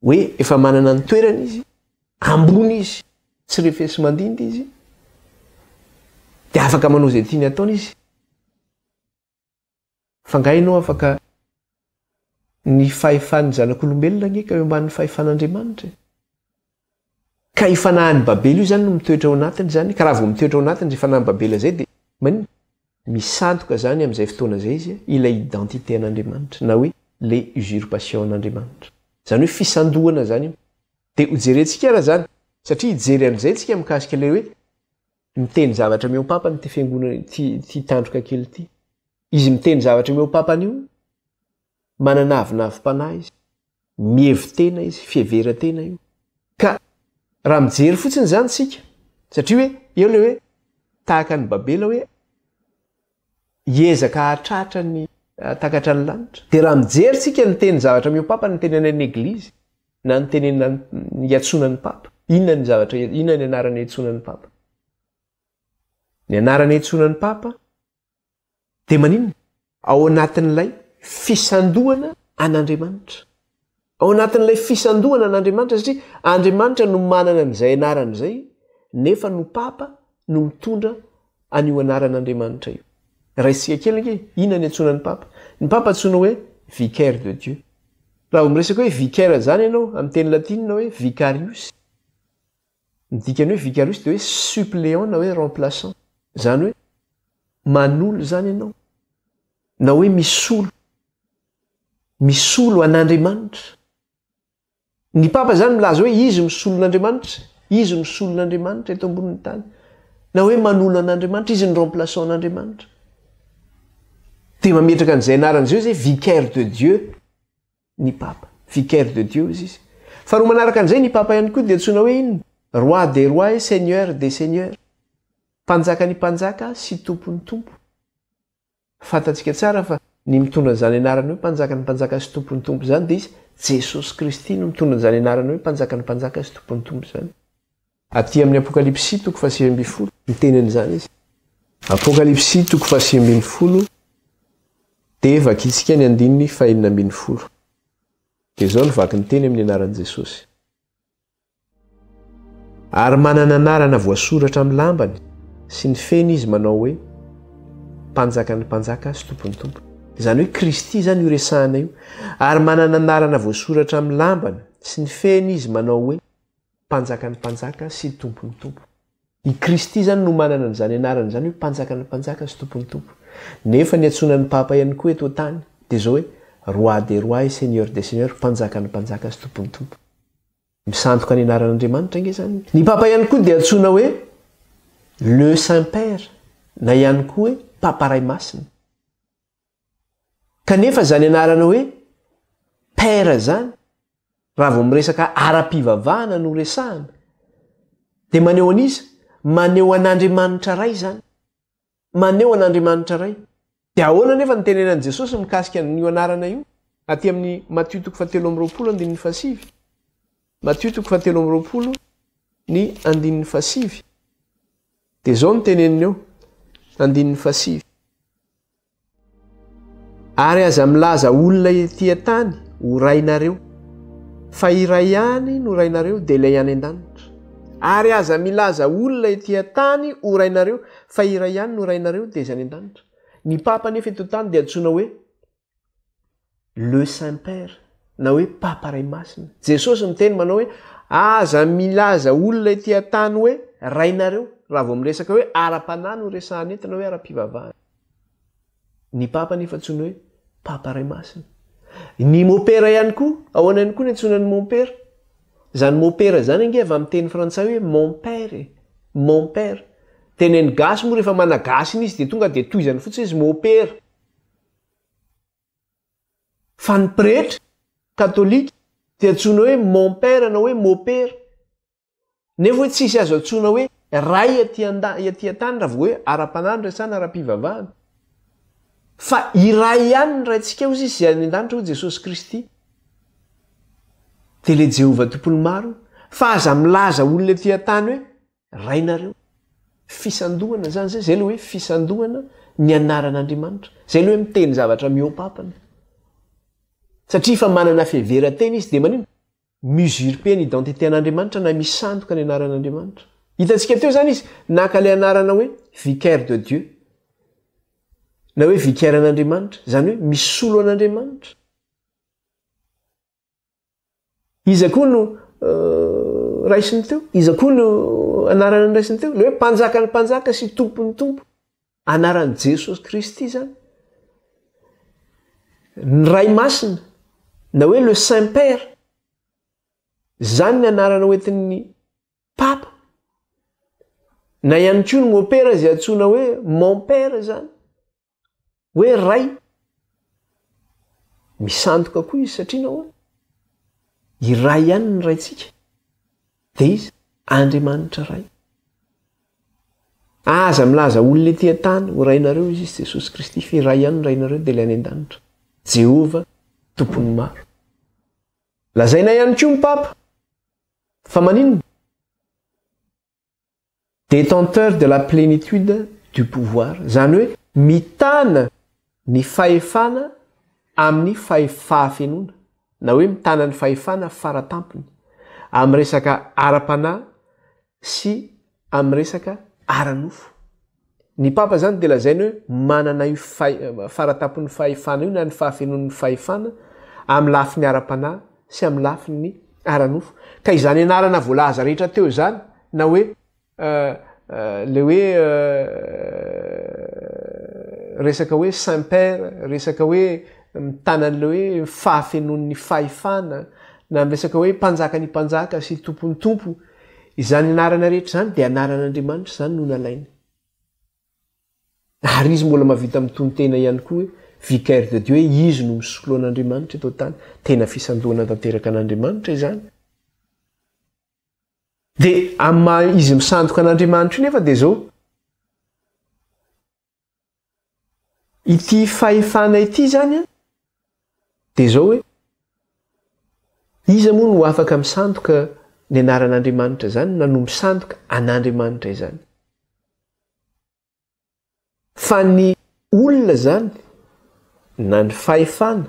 hoe efa manana ny toerany izy, ambony izy, tsy refesi-mandindy izy, dia afaka manao izay tiany ataony izy. Fa nga ianao afaka ny fahefan'ny zanak'olombelona ange ka eo ambanin'ny fahefan'Andriamanitra e. Ka io fanahin'i Babela io zany no mitoetra ao anatiny zany, ka raha vao mitoetra ao anatiny zay fanahin'i Babela zay dia maninona? Misandoka zany amin'izay fotoana zay izy ilay identité an'Andriamanitra na hoe le usurpation an'Andriamanitra. Zany hoe fisandohana zany io. Dia hojerentsika ara zany, satria hijery an'izay tsika mikasika ilay hoe miteny zavatra mihoa-pampana ity fiangonana ity, ity tandroka kely ity. Izy miteny zavatra mihoa-pampana io, manana avonavom-panahy izy, mihevi-tena izy, fiheveran-tena io. Ka raha mijery fotsiny izany isika, satria hoe eo ilay hoe tahaka an'i Babela hoe hiezaka hahatratra ny hahatakatra ny lanitra. Dia raha mijery isika ny teny zavatra mihoa-pampana ny tenenan'ny Eglizy, na ny tenenina iantsoana ny Papa, inona ny zavatra, inona ny anarana iantsoana ny Papa? Ny anarana iantsoana ny Papa dia maninona? Ao anatin'ilay fisandohana an'Andriamanitra. Ao anatin'ilay fisandohana an'Andriamanitra satria Andriamanitra no manana an'izay anarana izay nefa no Papa no mitondra an'io anaran'Andriamanitra io. Raisika kely ange, inona ny antsoina ny Papa? Ny Papa antsoina hoe vicaire de Dieu. Raha vao miresaka hoe vicaire izany ianao, amin'ny teny latinina hoe vicarius, ny dikan'ny hoe vicarius dia hoe suppléant na hoe remplaçant. Izany hoe manolo izany ianao, na hoe misolo, misolo an'Andriamanitra. Ny Papa izany milaza hoe izy no solon'Andriamanitra, izy no solon'Andriamanitra eto ambonin'ny tany. Na hoe manolo an'Andriamanitra, izy no remplaçant an'Andriamanitra. Dia mametraka an'izay anarana izay hoe vicaire de Dieu ny Papa. Vicaire de Dieu izy izy. Faharoa manaraka an'izay ny Papa ihany koa dia antsoina hoe inona? Roi des rois et seigneur des seigneurs. Mpanjakan'ny mpanjaka sy tompon'ny tompo. Fantatsika tsara fa ny mitondra an'izany anarana hoe Mpanjakan'ny mpanjaka sy Tompon'ny tompo izany dia Izy, Jesosy Kristy no mitondra an'izany anarana hoe Mpanjakan'ny mpanjaka sy Tompon'ny tompo izany. Aty amin'ny Apokalypsy toko fahasivy ambin'ny folo, miteny an'izany Izy. Apokalypsy toko fahasivy ambin'ny folo dia vakintsika ny andininy fahenina ambin'ny folo. Dia izao no vaky ny teny amin'ny anaran'i Jesosy. Ary manana anarana voasoratra amin'ny lambany sy ny feny izy manao hoe, Mpanjakan'ny mpanjaka sy Tompon'ny tompo. Izany hoe Kristy izany io resahana io. Ary manana anarana voasoratra amin'ny lambany sy ny feny izy manao hoe, Mpanjakan'ny mpanjaka sy Tompon'ny tompo. I Kristy izany no manana an'izany anarana izany hoe Mpanjakan'ny mpanjaka sy Tompon'ny tompo. Nefa ny antsoina ny Papa ihany koa eto an-tany dia izao hoe, Roi des rois et Seigneur des seigneurs, Mpanjakan'ny mpanjaka sy Tompon'ny tompo. Misandoka ny anaran'Andriamanitra ange izany. Ny Papa ihany koa dia antsoina hoe Le Saint Père na ihany koa hoe Papa Ray Masina. Kanefa izany anarana hoe Père izany, raha vao miresaka ara-pivavahana no resahana, dia maneho an'iza? Maneho an'Andriamanitra Ray izany. Maneho an'Andriamanitra Ray. Dia ahoana anefa no tenenan'i Jesosy mikasika an'io anarana io? Aty amin'ny Matio toko fahatelo amby roapolo andininy fahasivy. Matio toko fahatelo amby roapolo ny andininy fahasivy. Dia izao no teneniny eo, andininy fahasivy. Ary aza milaza olona ety an-tany ho rainareo, fa iray ihany no Rainareo, dia ilay any an-danitra. Ary aza milaza olona ety an-tany ho rainareo, fa iray ihany no Rainareo, dia izay any an-danitra. Ny Papa anefa eto an-tany dia antsoina hoe Le Saint Père, na hoe Papa Ray Masina. Jesosy miteny manao hoe, aza milaza olona ety an-tany hoe rainareo, raha vao miresaka hoe ara-panahy no resahana eto na hoe ara-pivavahana. Ny Papa anefa antsoina hoe Papa Ray Masina. Ny Mopera ihany koa, ahoana ihany koa ny antsoina ny Mompera? Izany Mopera izany ange avy amin'ny teny frantsay hoe mon père e. Mon père. Tenen'ny gasy moa rehefa managasy iny izy dia tonga dia tohizany fotsiny izy Mopera. Fa ny pretra katolika dia antsoina hoe mon père na hoe mopera. Nefa hoe tsisy azo antsoina hoe ray aty an-da, aty an-tany raha vao hoe ara-panahy no resahana, ara-pivavahana. Fa iray ihany ny Raintsika hozy izy izay any an-danitra hoy Jesosy Kristy. Dia ilay Jehovah Tompon'ny maro. Fa aza milaza olona aty an-tany hoe Rainareo. Fisandohana izany izay, izay ilay hoe fisandohana ny anaran'Andriamanitra. Izay ilay hoe miteny zavatra mihoa-pampana. Satria efa manana fiheveran-tena izy dia maninona? Mi-usurper ny identité an'Andriamanitra na misandoka ny anaran'Andriamanitra. Hitantsika teo izany izy naka ilay anarana hoe vicaire de Dieu na hoe vicaire an'Andriamanitra, izany hoe misolo an'Andriamanitra. Iza koa no raisiny teo? Iza koa no anarana noraisiny teo? Ilay hoe mpanjakan'ny mpanjaka sy tompon'ny tompo. Anaran'i Jesosy Kristy izany. Ny Ray Masina, na hoe le Saint Père, izany ny anarana hoentin'ny Papa. Na ihany koa ny mopera izay antsoina hoe mon père izany. Hoe ray. Misandoka koa izy satria nahoana? Iray ihany ny Raintsika. Dia iza? Andriamanitra Ray. Aza milaza olona ety an-tany ho Rainareo izy izy Jesosy Kristy fa iray ihany ny Rainareo dia ilay any an-danitra. Jehovah Tompon'ny maro. Lazaina ihany koa ny Papa fa maninona? Détenteur de la plénitude du pouvoir, izany hoe mitana ny fahefana amin'ny fahefahafenoana, na hoe mitana ny fahefana faratampony amin'ny resaka ara-panahy sy amin'ny resaka ara-nofo. Ny Papa izany dia lazainy hoe manana io faratampon'ny fahefana io na ny fahafenoan'ny fahefana amin'ny lafiny ara-panahy sy amin'ny lafiny ara-nofo. Ka izany anarana voalaza rehetra teo izany na hoe le hoe resaka hoe Saint Père, resaka hoe mitana an'ilay hoe fahafenoan'ny fahefana, na miresaka hoe mpanjakan'ny mpanjaka sy tompon'ny tompo, Izany anarana rehetra izany dia anaran'Andriamanitra izany no nalainy. Ary izy mbola mahavita mitonon-tena ihany koa hoe vicaire de Dieu, hoe izy no misolo an'Andriamanitra eto an-tany. Tena fisandohana tanteraka an'Andriamanitra izany. Dia amin'ny maha izy misandoka an'Andriamanitra io nefa dia izao, Ity fahefana ity izany an, dia izao hoe, iza moa no afaka misandoka ny anaran'Andriamanitra izany na no misandoka an'Andriamanitra izany? Fa ny olona izany na ny fahefana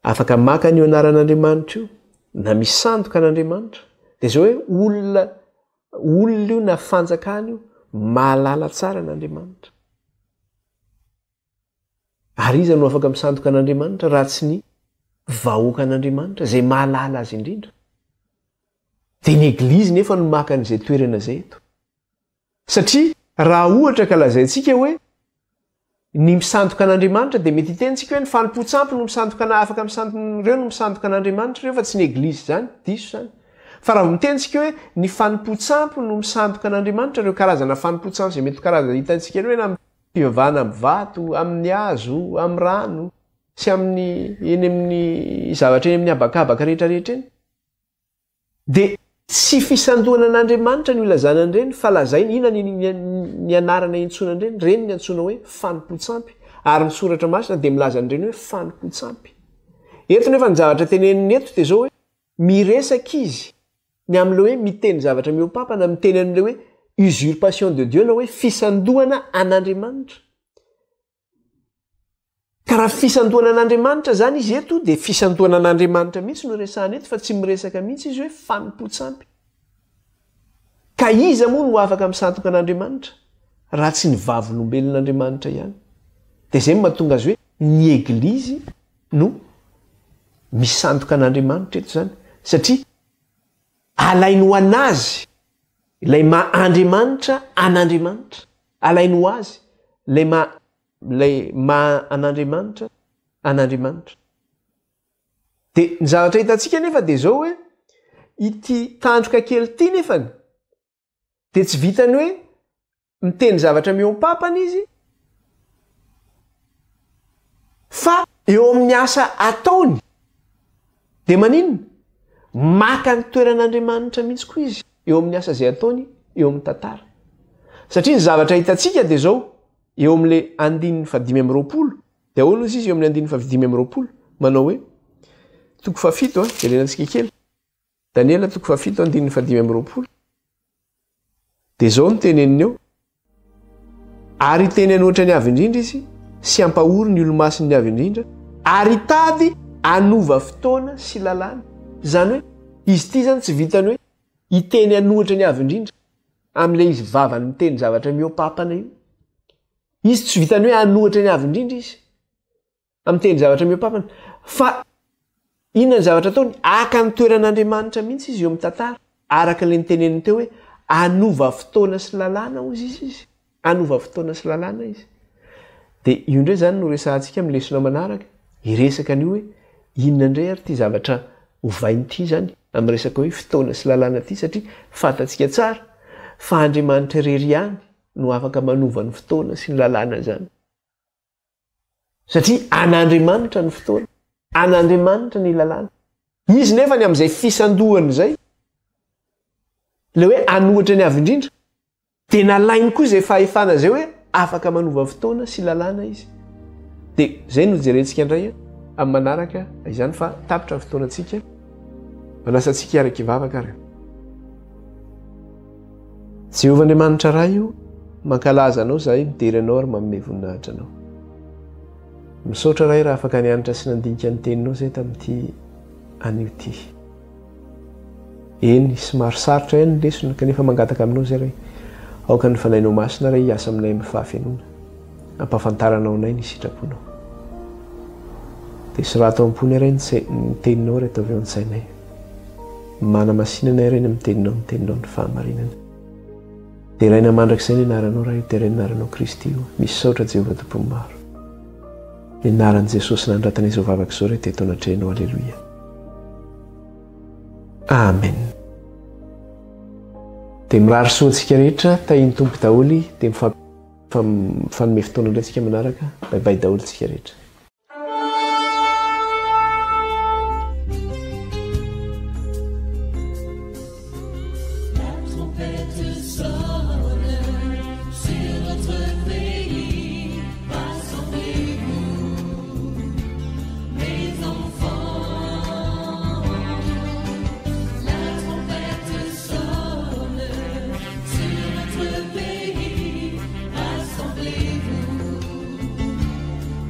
afaka maka an'io anaran'Andriamanitra io na misandoka an'Andriamanitra, dia izao hoe olona Olona io na fanjakana io mahalala tsara an'Andriamanitra. Ary iza no afaka misandoka an'Andriamanitra raha tsy ny vahoakan'Andriamanitra izay mahalala azy indrindra? Dia ny Eglizy nefa no maka an'izay toerana izay eto. Satria raha ohatra ka lazaintsika hoe. Ny misandoka an'Andriamanitra dia mety hiteny tsika hoe ny fanompoan-tsampy no misandoka ana afaka misandoka ireo no misandoka an'Andriamanitra ireo fa tsy ny eglizy izany, diso izany. Fa raha vao miteny tsika hoe ny fanompoan-tsampy no misandoka an'Andriamanitra, ireo karazana fanompoan-tsampy izay mety ho karazana hitantsika ireo hoe na amin'ny fivavahana amin'ny vato, amin'ny hazo, amin'ny rano sy amin'ny eny amin'ny zavatra eny amin'ny habakabaka rehetra rehetra eny. Dia tsy fisandohana an'Andriamanitra no ilazana an'ireny fa lazainy, inona ny ny anarana iantsoana an'ireny? Ireny ny antsoina hoe fanompoan-tsampy. Ary ny Soratra Masina dia milaza an'ireny hoe fanompoan-tsampy. Eto nefa ny zavatra teneniny eto dia izao hoe miresaka izy ny amin'ilay hoe miteny zavatra mihoa-pampana, miteny amin'ilay hoe usurpation de Dieu na hoe fisandohana an'Andriamanitra. Ka raha fisandohana an'Andriamanitra izany izy eto dia fisandohana an'Andriamanitra mihitsy no resahana eto fa tsy miresaka mihitsy izy hoe fanompoan-tsampy. Ka iza moa no afaka misantoka an'Andriamanitra raha tsy ny vavolombelon'Andriamanitra ihany? Dia izay no mahatonga azy hoe ny Eglizy no misandoka an'Andriamanitra eto izany satria alainy ho an'azy ilay maha Andriamanitra an'Andriamanitra. Alainy ho azy ilay maha ilay maha an'Andriamanitra an'Andriamanitra. Dia ny zavatra hitantsika anefa dia izao hoe ity tandroka kely ity nefany dia tsy vitany hoe miteny zavatra mihoam-papana izy fa eo amin'ny asa ataony dia maninona? Maka ny toeran'Andriamanitra mihitsy koa izy eo amin'ny asa izay ataony eo amin'ny tantara. Satria ny zavatra hitantsika dia izao, eo amin'ilay andininy fahadimy amby 20, dia ahoana ozy izy eo amin'ny andininy fahadimy amby 20? Manao hoe, toko fahafito, jerenantsika kely, Daniela toko fahafito andininy fahadimy amby 20, dia izao no teneniny eo, Ary hiteny an'ohatra ny Avo Indrindra izy, sy hampahory ny olo-masin'ny Avo Indrindra, ary hitady hanova fotoana sy lalàna. Izany hoe, izy ity izany tsy vitan'ny hoe hiteny an'ohatra ny Avo Indrindra, amin'ilay izy vavany miteny zavatra mihoa-papana io. Izy tsy vitan'ny hoe hanohatra ny Avo Indrindra izy. Amin'ny teny zavatra mihoa-pampana. Fa inona ny zavatra ataony? Haka ny toeran'Andriamanitra mihitsy izy eo amin'ny tantara. Araka ilay noteneniny teo hoe hanova fotoana sy lalàna hozy izy izy. Hanova fotoana sy lalàna izy. Dia io indray izany no resahantsika amin'ny lesona manaraka. Hiresaka an'io hoe inona indray ary ity zavatra ovainy ity izany amin'ny resaka hoe fotoana sy lalàna ity satria fantatsika tsara fa Andriamanitra irery ihany no afaka manova ny fotoana sy ny lalàna izany. Satria an'Andriamanitra ny fotoana, an'Andriamanitra ny lalàna. Izy nefa ny amin'izay fisandohany izay, ilay hoe anohatra ny Avo Indrindra, dia nalainy koa izay fahefana izay hoe afaka manova fotoana sy lalàna izy. Dia izay no jerentsika indray amin'ny manaraka izany fa tapitra ny fotoanantsika. Manasa antsika hiaraka hivavaka ary. Jehovah Andriamanitra Ray o, mankalaza Anao izahay, midera Anao ary manome voninahitra Anao. Misaotra Ray raha afaka nianatra sy nandinika ny Teninao izahay tamin'ity anio ity. Eny, somary sarotra ihany ny lesona, kanefa mangataka Aminao izahay Ray, aoka ny Fanahinao Masina Ray hiasa aminay amin'ny fahafenoana, hampahafantaranao anay ny sitraponao. Dia sorato ao am-ponay Ray ny Teninao ary ataovy ao an-tsainay. Manamasina anay Ray ny amin'ny Teninao, ny Teninao ny fahamarinana. Deraina mandrakizay ny anaranao Ray, deraina ny anaranao Kristy o. Misaotra Jehovah Tompon'ny maro. Ny anaran'i Jesosy nanoratana izao vavaka izao Ray dia eto anatrehanao Aleloia. Amen. Dia mirary soa antsika rehetra, tahin'ny Tompo daholo, dia mifanome fotoana indray tsika manaraka. Bye bye daholo tsika rehetra.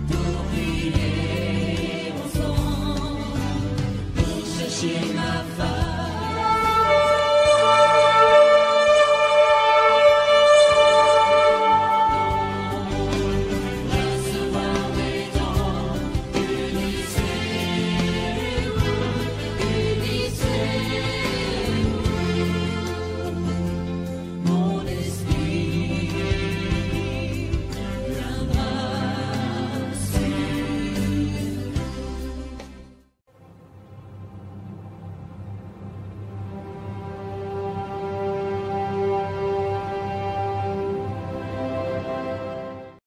Pour prier ensemble, pour chercher ma face.